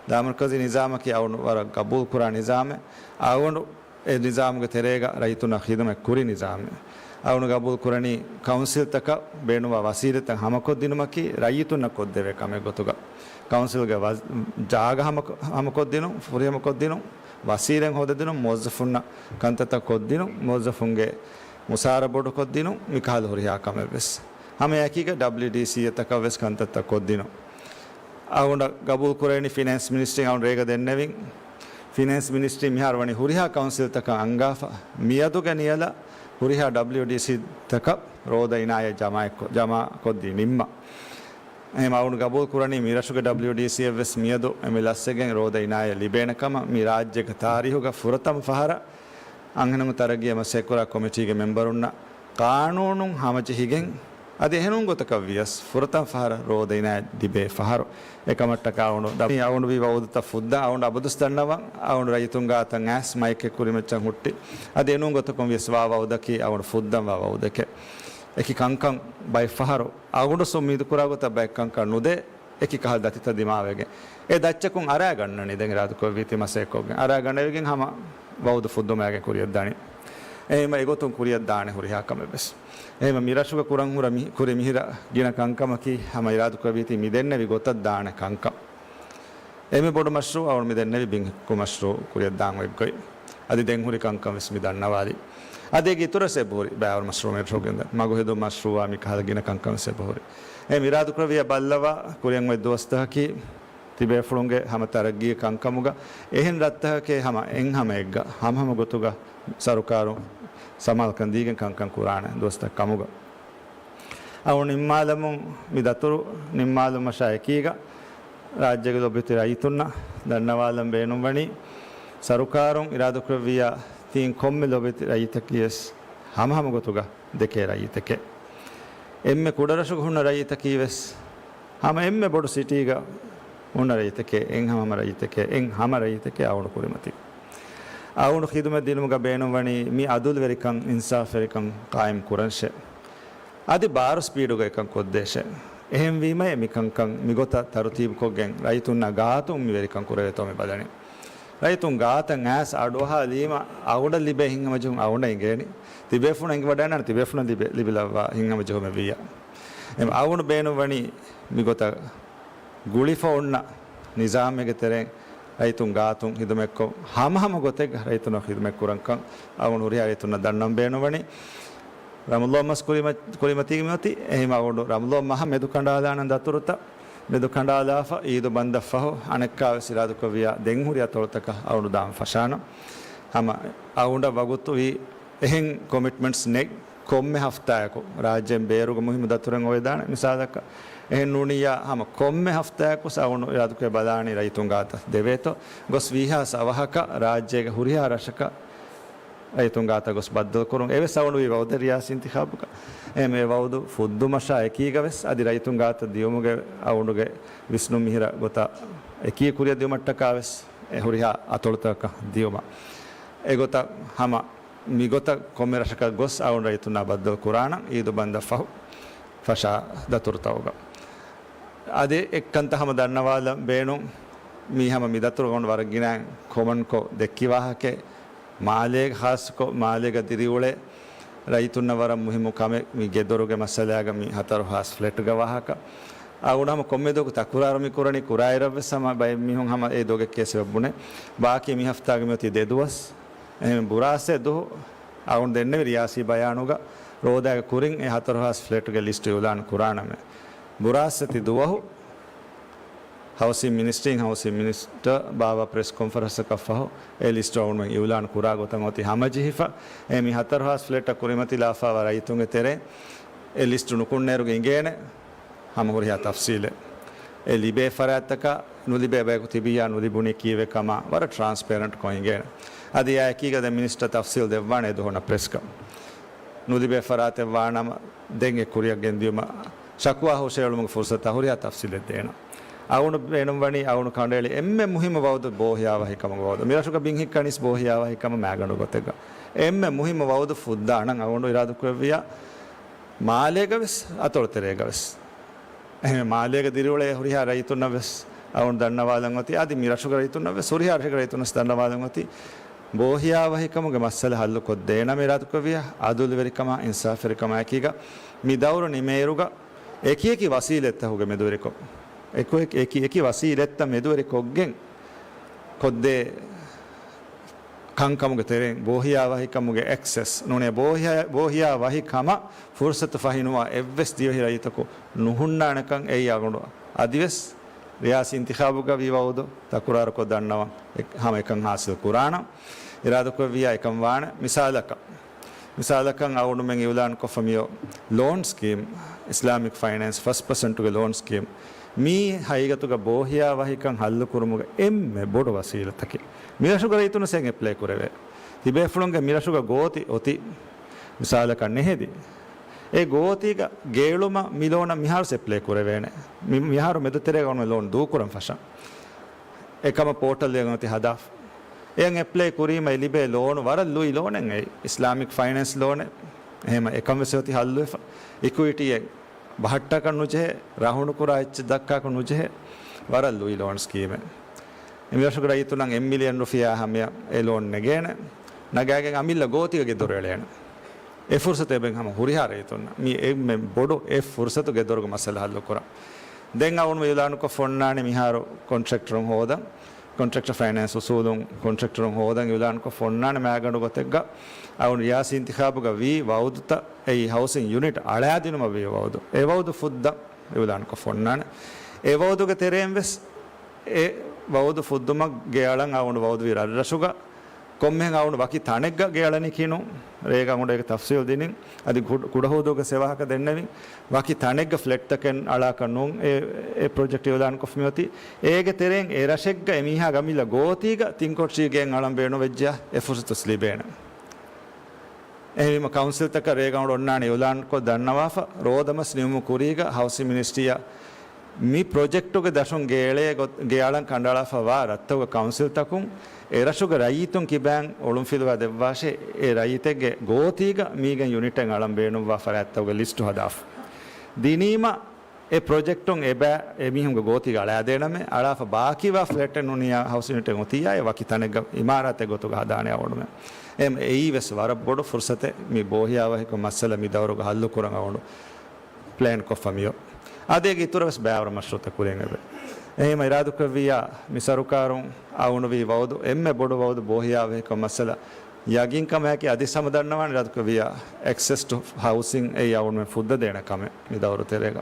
ލާމަރުކަޒީ ނިޒާމަކީ އަޅުގަނޑު ވަރަށް ގަބޫލު ކުރާ ނިޒާމެއް. އަޅުގަނޑު އެ ނިޒާމުގެ ތެރޭގަ ރައްޔިތުންނަށް ޚިދުމަތް ކުރި ނިޒާމެއް. އަޅުގަނޑު ގަބޫލު ކުރަނީ ކައުންސިލްތަކަށް ބޭނުންވާ ވަސީލަތްތައް ހަމަކޮށްދިނުމަކީ ރައްޔިތުންނަށް ކޮށްދެވޭ ކަމެއް ގޮތުގަ. ކައުންސިލްގެ ވަޒް-، ޖާގަ ހަމަ-، ހަމަކޮށްދިނުން، ފުރިހަމަކޮށްދިނުން، ވަސީލަތް ހޯދަދިނުން، މުވައްޒަފުންނަށް ކަންތައްތައް ކޮށްދިނުން، މުވައްޒަފުންގެ މުސާރަ ބޮޑުކޮށްދިނުން، މިކަހަލަ ހުރިހާ ކަމެއްވެސް. ހަމައެކީގަ ޑަބްލިއުޑީސީއަށް ތަކަށްވެސް ކަންތައްތައް ކޮށްދިނުން. އަޅުގަނޑަށް ގަބޫލު ކުރެވެނީ ފިނޭންސް މިނިސްޓްރީން އަޅުގަނޑު ރޭގަ ދެންނެވިން. ފިނޭންސް މިނިސްޓްރީ މިހާރު ވަނީ ހުރިހާ ކައުންސިލްތަކަށް އަންގާފަ. މިއަދުގެ ނިޔަލަށް ހުރިހާ ޑަބްލިއުޑީސީތަކަށް ރޯދަ އިނާޔަތް ޖަމާ-، ޖަމާކޮށްދީ ނިންމަން. އެހެން އަޅުގަނޑު ގަބޫލު ކުރަނީ މި ރަށުގެ ޑަބްލިއުޑީސީއަށްވެސް މިއަދު އެންމެ ލަސްވެގެން ރޯދަ އިނާޔަތް ލިބޭނެ ކަމަށް. މި ރާއްޖޭގެ ތާރީހުގަ ފުރަތަމަ ފަހަރަށް އަންހެނުން ތަރައްގީއަށް މަސައްކަތްކުރާ ކޮމިޓީގެ މެމްބަރުންނަށް ޤާނޫނުން ހަމަޖެހިގެން، އަދި އެހެނުން ގޮތަކަށް ވިޔަސް ފުރަތަމަ ފަހަރަށް ރޯދަ އިނާޔަތް ލިބޭ ފަހަރު. އެކަމަށްޓަކާ އަޅުގަނޑު ދަ-، އަޅުގަނޑު ވީ ވައުދުތައް ފުއްދާ. އަޅުގަނޑު އަބަދުސް ދަންނަވަން، އަޅުގަނޑު ރައްޔިތުން ގާތަށް އައިސް މައިކެއް ކުރިމައްޗަށް ހުއްޓި. އަދި އެނޫން ގޮތަކުން ވިޔަސް ވާ ވައުދަކީ އަޅުގަނޑު ފުއްދަން ވާ ވައުދެކެ. އެކި ކަންކަން ބައެއް ފަހަރު އަޅުގަނޑު އުއްމީދު ކުރާ ގޮތަށް ބައެއް ކަންކަން ނުދޭ. އެކި ކަހަލަ ދަތިތައް ދިމާވެގެން އެ ދައްޗަކުން އަރާގަންނަނީ. ދެން އިރާދަކުރެއްވީތީ މަސައްކަތްކޮށްގެން އަރާގަނެވިގެން ހަމަ ވައުދު ފުއްދުމާގެން ކުރިއަށްދާނީ. އެހެންވީމަ އެގޮތުން ކުރިއަށްދާނެ ހުރިހާ ކަމެއްވެސް. އެހެންވީމަ މި ރަށުގަ ކުރަން ހުރ މި-، ކުރި މިހިރަ ގިނަ ކަންކަމަކީ ހަމަ އިރާދަކުރެއްވީތީ މި ދެންނެވި ގޮތަށް ދާނެ ކަންކަން. އެންމެ ބޮޑު މަޝްރޫޢު އަޅުގަނޑު މި ދެންނެވި ބިން ހިއްކު މަޝްރޫޢު ކުރިއަށްދާން އޮތްގޮތް. އަދި ދެން ހުރި ކަންކަން ވެސް މި ދަންނަވާލީ. އަދި އޭގެ އިތުރަށް އެބަހުރި ބައިވަރު މަޝްރޫޢު މެޓްރޯ ގެންދަން މަގު ހެދުން މަޝްރޫޢާ މި ކަހަލަ ގިނަ ކަންކަން ވެސް އެބަހުރި. އެ މިރާދުކުރެއްވިޔާ ބައްލަވާ ކުރިއަށް އޮތް ދުވަސްތަކަކީ ތިބޭފުޅުންގެ ހަމަ ތަރައްގީ ކަންކަމުގަ އެހެން ރަށްތަކެއް ހަމަ އެއްހަމައެއްގަ ހަމަހަމަ ގޮތުގަ ސަރުކާރުން ސަމާލުކަން ދީގެން ކަންކަން ކުރާނެ ދުވަސްތައް ކަމުގަ. އަޅުގަނޑު ނިންމާލަމުން މި ދަތުރު ނިންމާލުމަށާ އެކީގަ، ރާއްޖޭގެ ލޮބުވެތި ރައްޔިތުންނަށް ދަންނަވާލަން ބޭނުންވަނީ، ސަރުކާރުން އިރާދަކުރެއްވިއްޔާ ތިން ކޮންމެ ލޮބުވެތި ރައްޔިތަކީވެސް ހަމަހަމަ ގޮތުގަ ދެކޭ ރައްޔިތެކޭ. އެންމެ ކުޑަރަށުގަ ހުންނަ ރައްޔިތަކީވެސް ހަމަ އެންމެ ބޮޑު ސިޓީގަ ހުންނަ ރައްޔިތެކޭ، އެން ހަމަ ހަމަ ރައްޔިތެކޭ، އެން ހަމަ ރައްޔިތެކޭ އަޅުގަނޑު ކުރިމަތި. އަޅުގަނޑު ޚިދުމަތް ދިނުމުގަ ބޭނުންވަނީ މި އަދުލުވެރިކަން، އިންސާފްވެރިކަން ޤާއިމް ކުރަންށޭ. އަދި ބާރު ސްޕީޑުގަ އެކަން ކޮށްދޭށޭ. އެހެންވީމައޭ މިކަންކަން މިގޮތަށް ތަރުތީބުކޮށްގެން ރައްޔިތުންނާ ގާތުން މި ވެރިކަން ކުރެވޭތޯ މި ބަލަނީ. ރައްޔިތުން ގާތަށް އައިސް އަޑުއަހާލީމަ އަޅުގަނޑަށް ލިބޭ ހިތްހަމަޖެހުން އަޅުގަނޑަށް އިނގޭނީ. ތިބޭފުޅުން އެނގިވަޑައިގަންނާނެ ތިބޭފުޅުން ލިބޭ، ލިބިލައްވާ ހިތްހަމަޖެހުމެއް ވިއްޔާ. އެ އަޅުގަނޑު ބޭނުންވަނީ މިގޮތަށް ގުޅިފަ އޮންނަ ނިޒާމެއްގެ ތެރެއިން ރައްޔިތުން ގާތުން ހިދުމަތްކޮށް، ހަމަހަމަ ގޮތެއްގަ ރައްޔިތުންނަށް ހިދުމަތް ކުރަންކަން އަޅުގަނޑު ހުރިހާ ރައްޔިތުންނަށް ދަންނަން ބޭނުންވަނީ. ރަމަޟާން މަސް ކުރިމަ-، ކުރިމަތީގެ މިއޮތީ އެހެން އަޅުގަނޑު ރަމަޟާން މަހަށް މެދު ކަނޑާލާނަން ދަތުރުތައް، މެދު ކަނޑާލާފަ އީދު ބަންދަށް ފަހު އަނެއްކާވެސް އިރާދަކުރެއްވިޔާ ދެން ހުރި އަތޮޅުތަކަށް އަޅުގަނޑު ދާން ފަށާނަން. ހަމަ އަޅުގަނޑަށް ވަގުތުވީ އެހެން ކޮމިޓްމަންޓްސް ނެތް. ކޮންމެ ހަފްތާއަކު ރާއްޖޭން ބޭރުގަ މުހިއްމު ދަތުރެއް އޮވެދާނެ މިސާލަކަށް. އެހެން ނޫނިއްޔާ ހަމަ ކޮންމެ ހަފްތާއަކު އަޅުގަނޑު އިރާދަކުރެއްވިޔާ ބަލާނީ ރައްޔިތުން ގާތަށް ދެވޭތޯ ގޮސް ވީހާވެސް އަވަހަކަށް ރާއްޖޭގެ ހުރިހާ ރަށަކަށް ރައްޔިތުން ގާތަށް ގޮސް ބައްދަލުކުރުން. އެވެސް އަޅުގަނޑު ވީ ވައުދެއް ރިޔާސީ އިންތިޚާބުގަ. އެހެން އެ ވައުދު ފުއްދުމަށާ އެކީގަވެސް އަދި ރައްޔިތުން ގާތަށް ދިޔުމުގެ އަޅުގަނޑުގެ ވިސްނުން މިހިރަ ގޮތަށް އެކީ ކުރިއަށް ދިޔުމަށްޓަކާވެސް އެ ހުރިހާ އަތޮޅުތަކަކަށް ދިޔުމަށް. އެގޮތަށް ހަމަ މިގޮތަށް ކޮންމެ ރަށަކަށް ގޮސް އަޅުގަނޑު ރައްޔިތުންނާ ބައްދަލު ކުރާނަން އީދު ބަންދަށް ފަހު ފަށާ ދަތުރުތަކުގަ. އަދި އެއްކަންތައް ހަމަ ދަންނަވާލަން ބޭނުން. މީ ހަމަ މި ދަތުރު އަޅުގަނޑު ވަރަށް ގިނައިން ކޮމަންކޮށް ދެއްކި ވާހަކައެއް. މާލޭގަ ޚާއްޞަކޮށް މާލޭގަ ދިރިއުޅޭ ރައްޔިތުންނަށް ވަރަށް މުހިއްމު ކަމެއް މި ގެދޮރުގެ މައްސަލާގަ މި ހަތަރު ހާސް ފްލެޓްގެ ވާހަކަ. އަޅުގަނޑު ހަމަ ކޮންމެ ދުވަހަކު ތަކުރާރު މި ކުރަނީ ކުރާއިރަށްވެސް ހަމަ ބައެއް މީހުން ހަމަ އެ ދޮގެއް ކޭސް އެބަ ބުނޭ. ބާކީ މި ހަފްތާގެ މިއޮތީ ދެ ދުވަސް. އެހެން ބުރާސް ދުވަހު އަޅުގަނޑު ދެންނެވި ރިޔާސީ ބަޔާނުގަ ރޯދައިގެ ކުރިން އެ ހަތަރު ހާސް ފްލެޓްގެ ލިސްޓު އިއުލާން ކުރާނަމޭ. ބުރާސް ދެ ދުވަހު ހައުސިން މިނިސްޓްރީން ހައުސިން މިނިސްޓަރ ބާވާ ޕްރެސް ކޮންފަރެންސަކަށް ފަހު އެ ލިސްޓު އަޅުގަނޑުމެން އިއުލާން ކުރާ ގޮތަށް އޮތީ ހަމަޖެހިފަ. އެ މި ހަތަރު ހާސް ފްލެޓަށް ކުރިމަތިލާފައިވާ ރައްޔިތުންގެ ތެރޭ އެ ލިސްޓު ނުކުންނޭރުގަ އިނގޭނެ ހަމަ ހުރިހާ ތަފްސީލެއް. އެ ލިބޭ ފަރާތްތަކާ ނުލިބޭ ބަޔަކު ތިބިއްޔާ ނުލިބުނީ ކީއްވެ ކަމާ ވަރަށް ޓްރާންސްޕޭރެންޓްކޮށް އިނގޭނެ. އަދި އެއާއެކީގަ ދެން މިނިސްޓަރ ތަފްސީލް ދެއްވާނެ އެ ދުވަހު ނަ ޕްރެސްގަ. ނުލިބޭ ފަރާތެއް ވާނަމަ ދެން އެ ކުރިއަށް ގެންދިޔުމަށް ޝަކުވާ ހުށައެޅުމުގެ ފުރުސަތާ ހުރިހާ ތަފްސީލެއް ދޭނަން. އަޅުގަނޑު ބޭނުންވަނީ އަޅުގަނޑު ކަނޑައެޅި އެންމެ މުހިއްމު ވައުދު ބޯހިޔާވަހިކަމުގެ ވައުދު. މިރަށުގަ ބިން ހިއްކަނީސް ބޯހިޔާވަހިކަމަށް މައިގަނޑު ގޮތެއްގަ. އެންމެ މުހިއްމު ވައުދު ފުއްދާނަން އަޅުގަނޑު އިރާދަކުރެއްވިޔާ މާލޭގަވެސް އަތޮޅު ތެރޭގަވެސް. އެހެން މާލޭގަ ދިރިއުޅޭ ހުރިހާ ރައްޔިތުންނަށްވެސް އަޅުގަނޑު ދަންނަވާލަން އޮތީ، އަދި މިރަށުގެ ރައްޔިތުންނަށްވެސް ހުރިހާ ރަށެއްގެ ރައްޔިތުންނަށް ދަންނަވާލަން އޮތީ، ބޯހިޔާވަހިކަމުގެ މައްސަލަ ހައްލުކޮށްދޭނަމޭ އިރާދަކުރެއްވިޔާ، އަދުލުވެރިކަމާ، އިންސާފުވެރިކަމާއެކީގަ މި ދައުރު ނިމޭއިރުގަ އެކިއެކި ވަސީލަތްތަކުގެ މެދުވެރިކޮށް، އެކު-، އެކި-، އެކި ވަސީލަތްތައް މެދުވެރިކޮށްގެން ކޮށްދޭ ކަންކަމުގެ ތެރެއިން ބޯހިޔާވަހިކަމުގެ އެކްސެސް ނޫނޭ، ބޯހިޔާ-، ބޯހިޔާވަހިކަމަށް ފުރުސަތު ފަހިނުވާ އެއްވެސް ދިވެހި ރައްޔިތަކު ނުހުންނާނެކަން އެއީ އަޅުގަނޑު އަދިވެސް ރިޔާސީ އިންތިޚާބުގަ ވީ ވައުދު ތަކުރާރުކޮށް ދަންނަވަން އެ-، ހަމަ އެކަން ހާސިލް ކުރާނަން. އިރާދަކުރެއްވިޔާ އެކަން ވާނެ. މިސާލަކަށް، މިސާލަކަށް އަޅުގަނޑުމެން އިއުލާންކޮށްފަ މިއޮ ލޯން ސްކީމް، އިސްލާމިކް ފައިނޭންސް ފަސްޓް ޕަސެންޓުގެ ލޯން ސްކީމް. މީ ހަގީގަތުގަ ބޯހިޔާވަހިކަން ހައްލުކުރުމުގެ އެންމެ ބޮޑު ވަސީލަތަކެއް. މިރަށުގެ ރައްޔިތުން ސެން އެޕްލައި ކުރެވޭ. ތިބޭފުޅުންގެ މިރަށުގަ ގޯތި އޮތީ މިސާލަކަށް ނެހެދި. އެ ގޯތީގަ ގެއެޅުމަށް މި ލޯނަށް މިހާރު އެޕްލައި ކުރެވޭނެ. މި-، މިހާރު މެދުތެރޭގަ އޮންނަ ލޯން ދޫކުރަން ފަށަން. އެކަމަށް ޕޯޓަލްއެއް އޮތީ ހަދާފަ. އެއަށް އެޕްލައި ކުރީމަ އެ ލިބޭ ލޯނު ވަރަށް ލުއި ލޯނެއް އެއީ. އިސްލާމިކް ފައިނޭންސް ލޯނެއް. އެހެމަ އެކަން ވެސް އޮތީ ހައްލުވެފަ. އިކުއިޓީއެއް ބަހައްޓާކަށް ނުޖެހޭ، ރަހުނުކުރާ އެއްޗެއް ދައްކާކަށް ނުޖެހޭ. ވަރަށް ލުއި ލޯން ސްކީމެއް. އެމިރަށުގެ ރައްޔިތުންނަށް އެއް މިލިއަން ރުފިޔާ ހަމަޔަށް އެ ލޯން ނެގޭނެ. ނަގާގެން އަމިއްލަ ގޯތީގަ ގެދޮރު އެޅޭނެ. އެ ފުރުސަތު އެބައިން ހަމަ ހުރިހާ ރައްޔިތުންނަށް. މީ އެންމެ ބޮޑު އެއް ފުރުސަތު ގެދޮރުގެ މައްސަލަ ހައްލުކުރަން. ދެން އަޅުގަނޑު އިއުލާނުކޮށް އޮންނާނެ މިހާރު ކޮންޓްރެކްޓަރުން ހޯދަން. ކޮންޓްރެކްޓަރ ފައިނޭންސް އުސޫލުން ކޮންޓްރެކްޓަރުން ހޯދަން އިއުލާނުކޮށް އޮންނާނެ މައިގަނޑު ގޮތެއްގަ. އަޅުގަނޑު ރިޔާސީ އިންތިޚާބުގަ ވީ ވައުދުތައް އެއީ ހައުސިން ޔުނިޓް އަޅާދިނުމަށް ވީ ވައުދު. އެ ވައުދު ފުއްދަން އިއުލާނުކޮށް އޮންނާނެ. އެ ވައުދުގެ ތެރެއިން ވެސް އެ ވައުދު ފުއްދުމަށް ގެއަޅަން އަޅުގަނޑު ވައުދުވީ ރަށްރަށުގަ. ކޮންމެހެން އަޅުގަނޑު ވަކި ތަނެއްގަ ގެއަޅަނީކީ ނޫން. ރޭގަ އަޅުގަނޑު އޭގެ ތަފްސީލް ދިނިން. އަދި ކުޑަ-، ކުޑަހުދޫގެ ސެވާހަކަ ދެންނެވިން. ވަކި ތަނެއްގަ ފްލެޓްތަކެއް އަޅާކަށް ނޫން އެ، އެ ޕްރޮޖެކްޓް އިއުލާންކޮށްފަ މިއޮތީ. އޭގެ ތެރެއިން އެ ރަށެއްގަ އެމީހާގެ އަމިއްލަ ގޯތީގަ ތިން ކޮޓަރީ ގެއެއް އަޅަން ބޭނުންވެއްޖެޔާ އެ ފުރުސަތު ވެސް ލިބޭނެ. އެހެންވީމަ ކައުންސިލްތަކަށް ރޭގަ އަޅުގަނޑު އޮންނާނެ އިއުލާންކޮށް ދަންނަވާފަ، ރޯދަމަސް ނިމުމުގެ ކުރީގަ ހައުސިން މިނިސްޓްރީއަށް މި ޕްރޮޖެކްޓުގެ ދަށުން ގެއެޅޭ ގޮ-، ގެއަޅަން ކަނޑައަޅާފަ ވާ ރަށްތަކުގެ ކައުންސިލްތަކުން އެ ރަށުގެ ރައްޔިތުން ކިބައިން އޮޅުންފިލުވާ ދެއްވާށޭ، އެ ރައްޔިތެއްގެ ގޯތީގަ މީގެން ޔުނިޓެއް އަޅަން ބޭނުންވާ ފަރާތްތަކުގެ ލިސްޓު ހަދާފަ. ދިނީމަ އެ ޕްރޮޖެކްޓުން އެބަ-، އެމީހުންގެ ގޯތީގަ އަޅާދޭނަމޭ، އަޅާފަ ބާކީވާ ފްލެޓެއް ނޫނިއްޔާ ހައުސިން ޔުނިޓެއް އޮތިއްޔާ އެ ވަކި ތަނެއްގަ އިމާރާތެއް ގޮތުގަ ހަދާނެ އަޅުގަނޑުމެން. އެމް-، އެއީ ވެސް ވަރަށް ބޮޑު ފުރުސަތެއް މި ބޯހިޔާވަހިކަމުގެ މައްސަލަ މި ދައުރުގަ ހައްލުކުރަން އަޅުގަނޑު ޕްލޭންކޮށްފަ މިއޮ. އަދި އޭގެ އިތުރަށް ވެސް ބައިވަރު މަޝްރޫއުތައް ކުރިއަށް އެބަ. އެހެންވީމަ އިރާދަކުރެއްވިއްޔާ މި ސަރުކާރުން އަޅުގަނޑު ވީ ވައުދު، އެންމެ ބޮޑު ވައުދު ބޯހިޔާވަހިކަމުގެ މައްސަލަ ޔަގީންކަމާއެކީ އަދިސް ހަމަ ދަންނަވާނެ ރަދުކުރެއްވިޔާ އެކްސެސް ޓު ހައުސިން އެއީ އަޅުގަނޑުމެން ފުއްދަ ދޭނެ ކަމެއް މި ދައުރު ތެރޭގަ.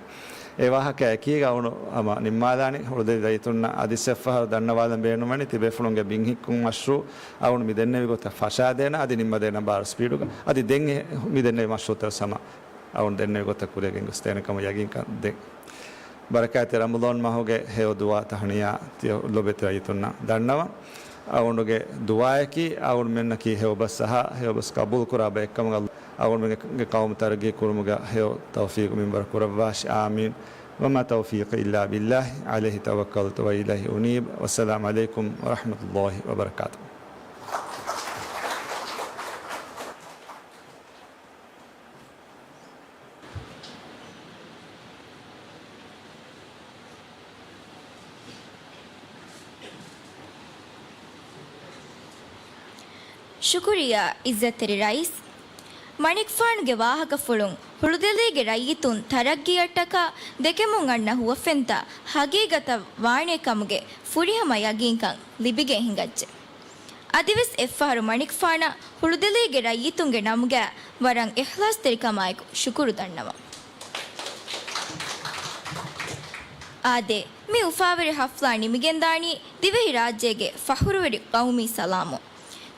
އެ ވާހަކަ އެކީގަ އަޅުގަނޑު ހަމަ ނިންމާލާނީ. ހުޅުދެލި ރައްޔިތުންނަށް އަދިސް އެއްފަހަރު ދަންނަވާލަން ބޭނުންވަނީ ތިބޭފުޅުންގެ ބިން ހިއްކުން މަޝްރޫއު އަޅުގަނޑު މި ދެންނެވި ގޮތަށް ފަށާދޭނަ އަދި ނިންމަދޭނަ ބާރު ސްޕީޑުގަ. އަދި ދެން އެ މި ދެންނެވި މަޝްރޫއުތައް ހަމަ އަޅުގަނޑު ދެންނެވި ގޮތަށް ކުރިއަށް ގެންގޮސްދޭނެ ކަމަށް ޔަގީންކަން ދޭން. ބަރަކާތްތެރި ރަމަޟާން މަހުގެ ހެޔޮ ދުޢާ ތަހުނިޔާ ތިޔަ ލޮބެތި ރައްޔިތުންނަށް ދަންނަވަން. އަޅުގަނޑުގެ ދުޢާއަކީ އަޅުގަނޑުމެންނަކީ ހެޔޮބަސް އަހާ، ހެޔޮބަސް ޤަބޫލުކުރާ ބައެއްކަމުގަ އަޅުގަނޑުމެންގެ ޤައުމު ތަރައްގީ ކުރުމުގަ ހެޔޮ ތައުފީޤު މިންވަރު ކުރައްވާށި. އާމީން. وما توفيقي إلا بالله، عليه توكلت وإليه أنيب. والسلام عليكم ورحمة الله وبركاته. ޝުކުރިއްޔާ އިއްޒަތްތެރި ރައީސް. މަނިކުފާނުގެ ވާހަކަފުޅުން ހުޅުދެލީގެ ރައްޔިތުން ތަރައްގީއަށްޓަކާ ދެކެމުން އަންނަ ހުވަފެންތައް ހަގީގަތަށް ވާނޭ ކަމުގެ ފުރިހަމަ ޔަގީންކަން ލިބިގެން ހިނގައްޖެ. އަދިވެސް އެއްފަހަރު މަނިކުފާނަށް ހުޅުދެލީގެ ރައްޔިތުންގެ ނަމުގައި ވަރަށް އިޚްލާޞްތެރިކަމާއެކު ޝުކުރު ދަންނަވަން. އާދެ، މި އުފާވެރި ޙަފްލާ ނިމިގެންދާނީ ދިވެހިރާއްޖޭގެ ފަޚުރުވެރި ޤައުމީ ސަލާމުން.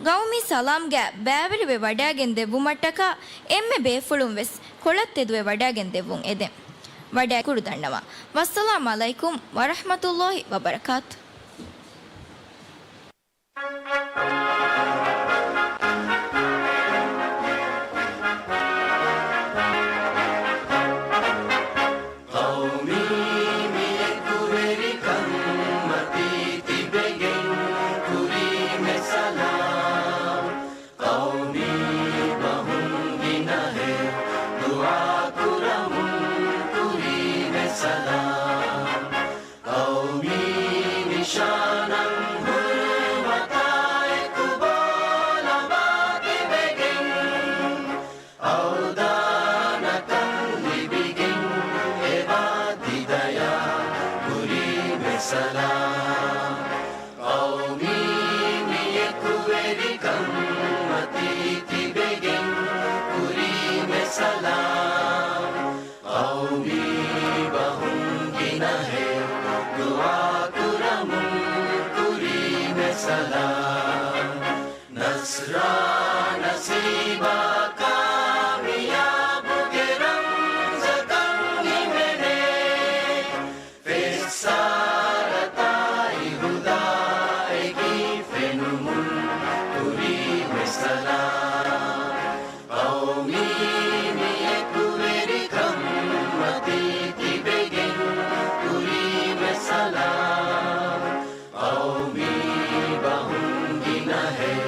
ޤައުމީ ސަލާމްގައި ބައިވެރިވެ ވަޑައިގެން ދެއްވުމަށްޓަކާ އެންމެ ބޭފުޅުން ވެސް ކޮޅަށް ތެދުވެ ވަޑައިގެން ދެއްވުން އެދެން. ވަޑައި ޝުކުރު ދަންނަވަން. ވައްސަލާމް ޢަލައިކުމް ވަރަޙްމަތުﷲ ވަބަރަކާތު. ޤައުމީ މި އެކުވެރިކަން މަތީ ތިބެގެން ކުރީމެ ސަލާމް. ޤައުމީ ބަހުން ގިނަހެޔޮ ދުޢާ ކުރަމުން ކުރީމެ ސަލާމް. ޤައުމީ ނިޝާނަށް ހުރުމަތާއެކު ބޯ ލަބާ ތިބެގެން، އަވަދާނަކަން ލިބިގެން އެބާ ތިދަޔާ ކުރީމެ ސަލާމް. ޤައުމީ މި އެކުވެރިކަން މަތީ ތިބެގެން ކުރީމެ ސަލާމް. ޤައުމީ ބަހުން ގިނަހެޔޮ ދުޢާ ކުރަމުން ކުރީމެ ސަލާމް. ނަޞްރާ ނަސީބާ ކާމިޔާބުގެ ރަމްޒަކަށް ހިމެނޭ. ފެއްސާރަތާއި ހުދާއެކީ ފެނުމުން ކުރީމެ ސަލާމް. ޤައުމީ މި އެކުވެރިކަން މަތީ ތިބެގެން ކުރީމެ ސަލާމް. ޤައުމީ ބަހުން ގިނަހެޔޮ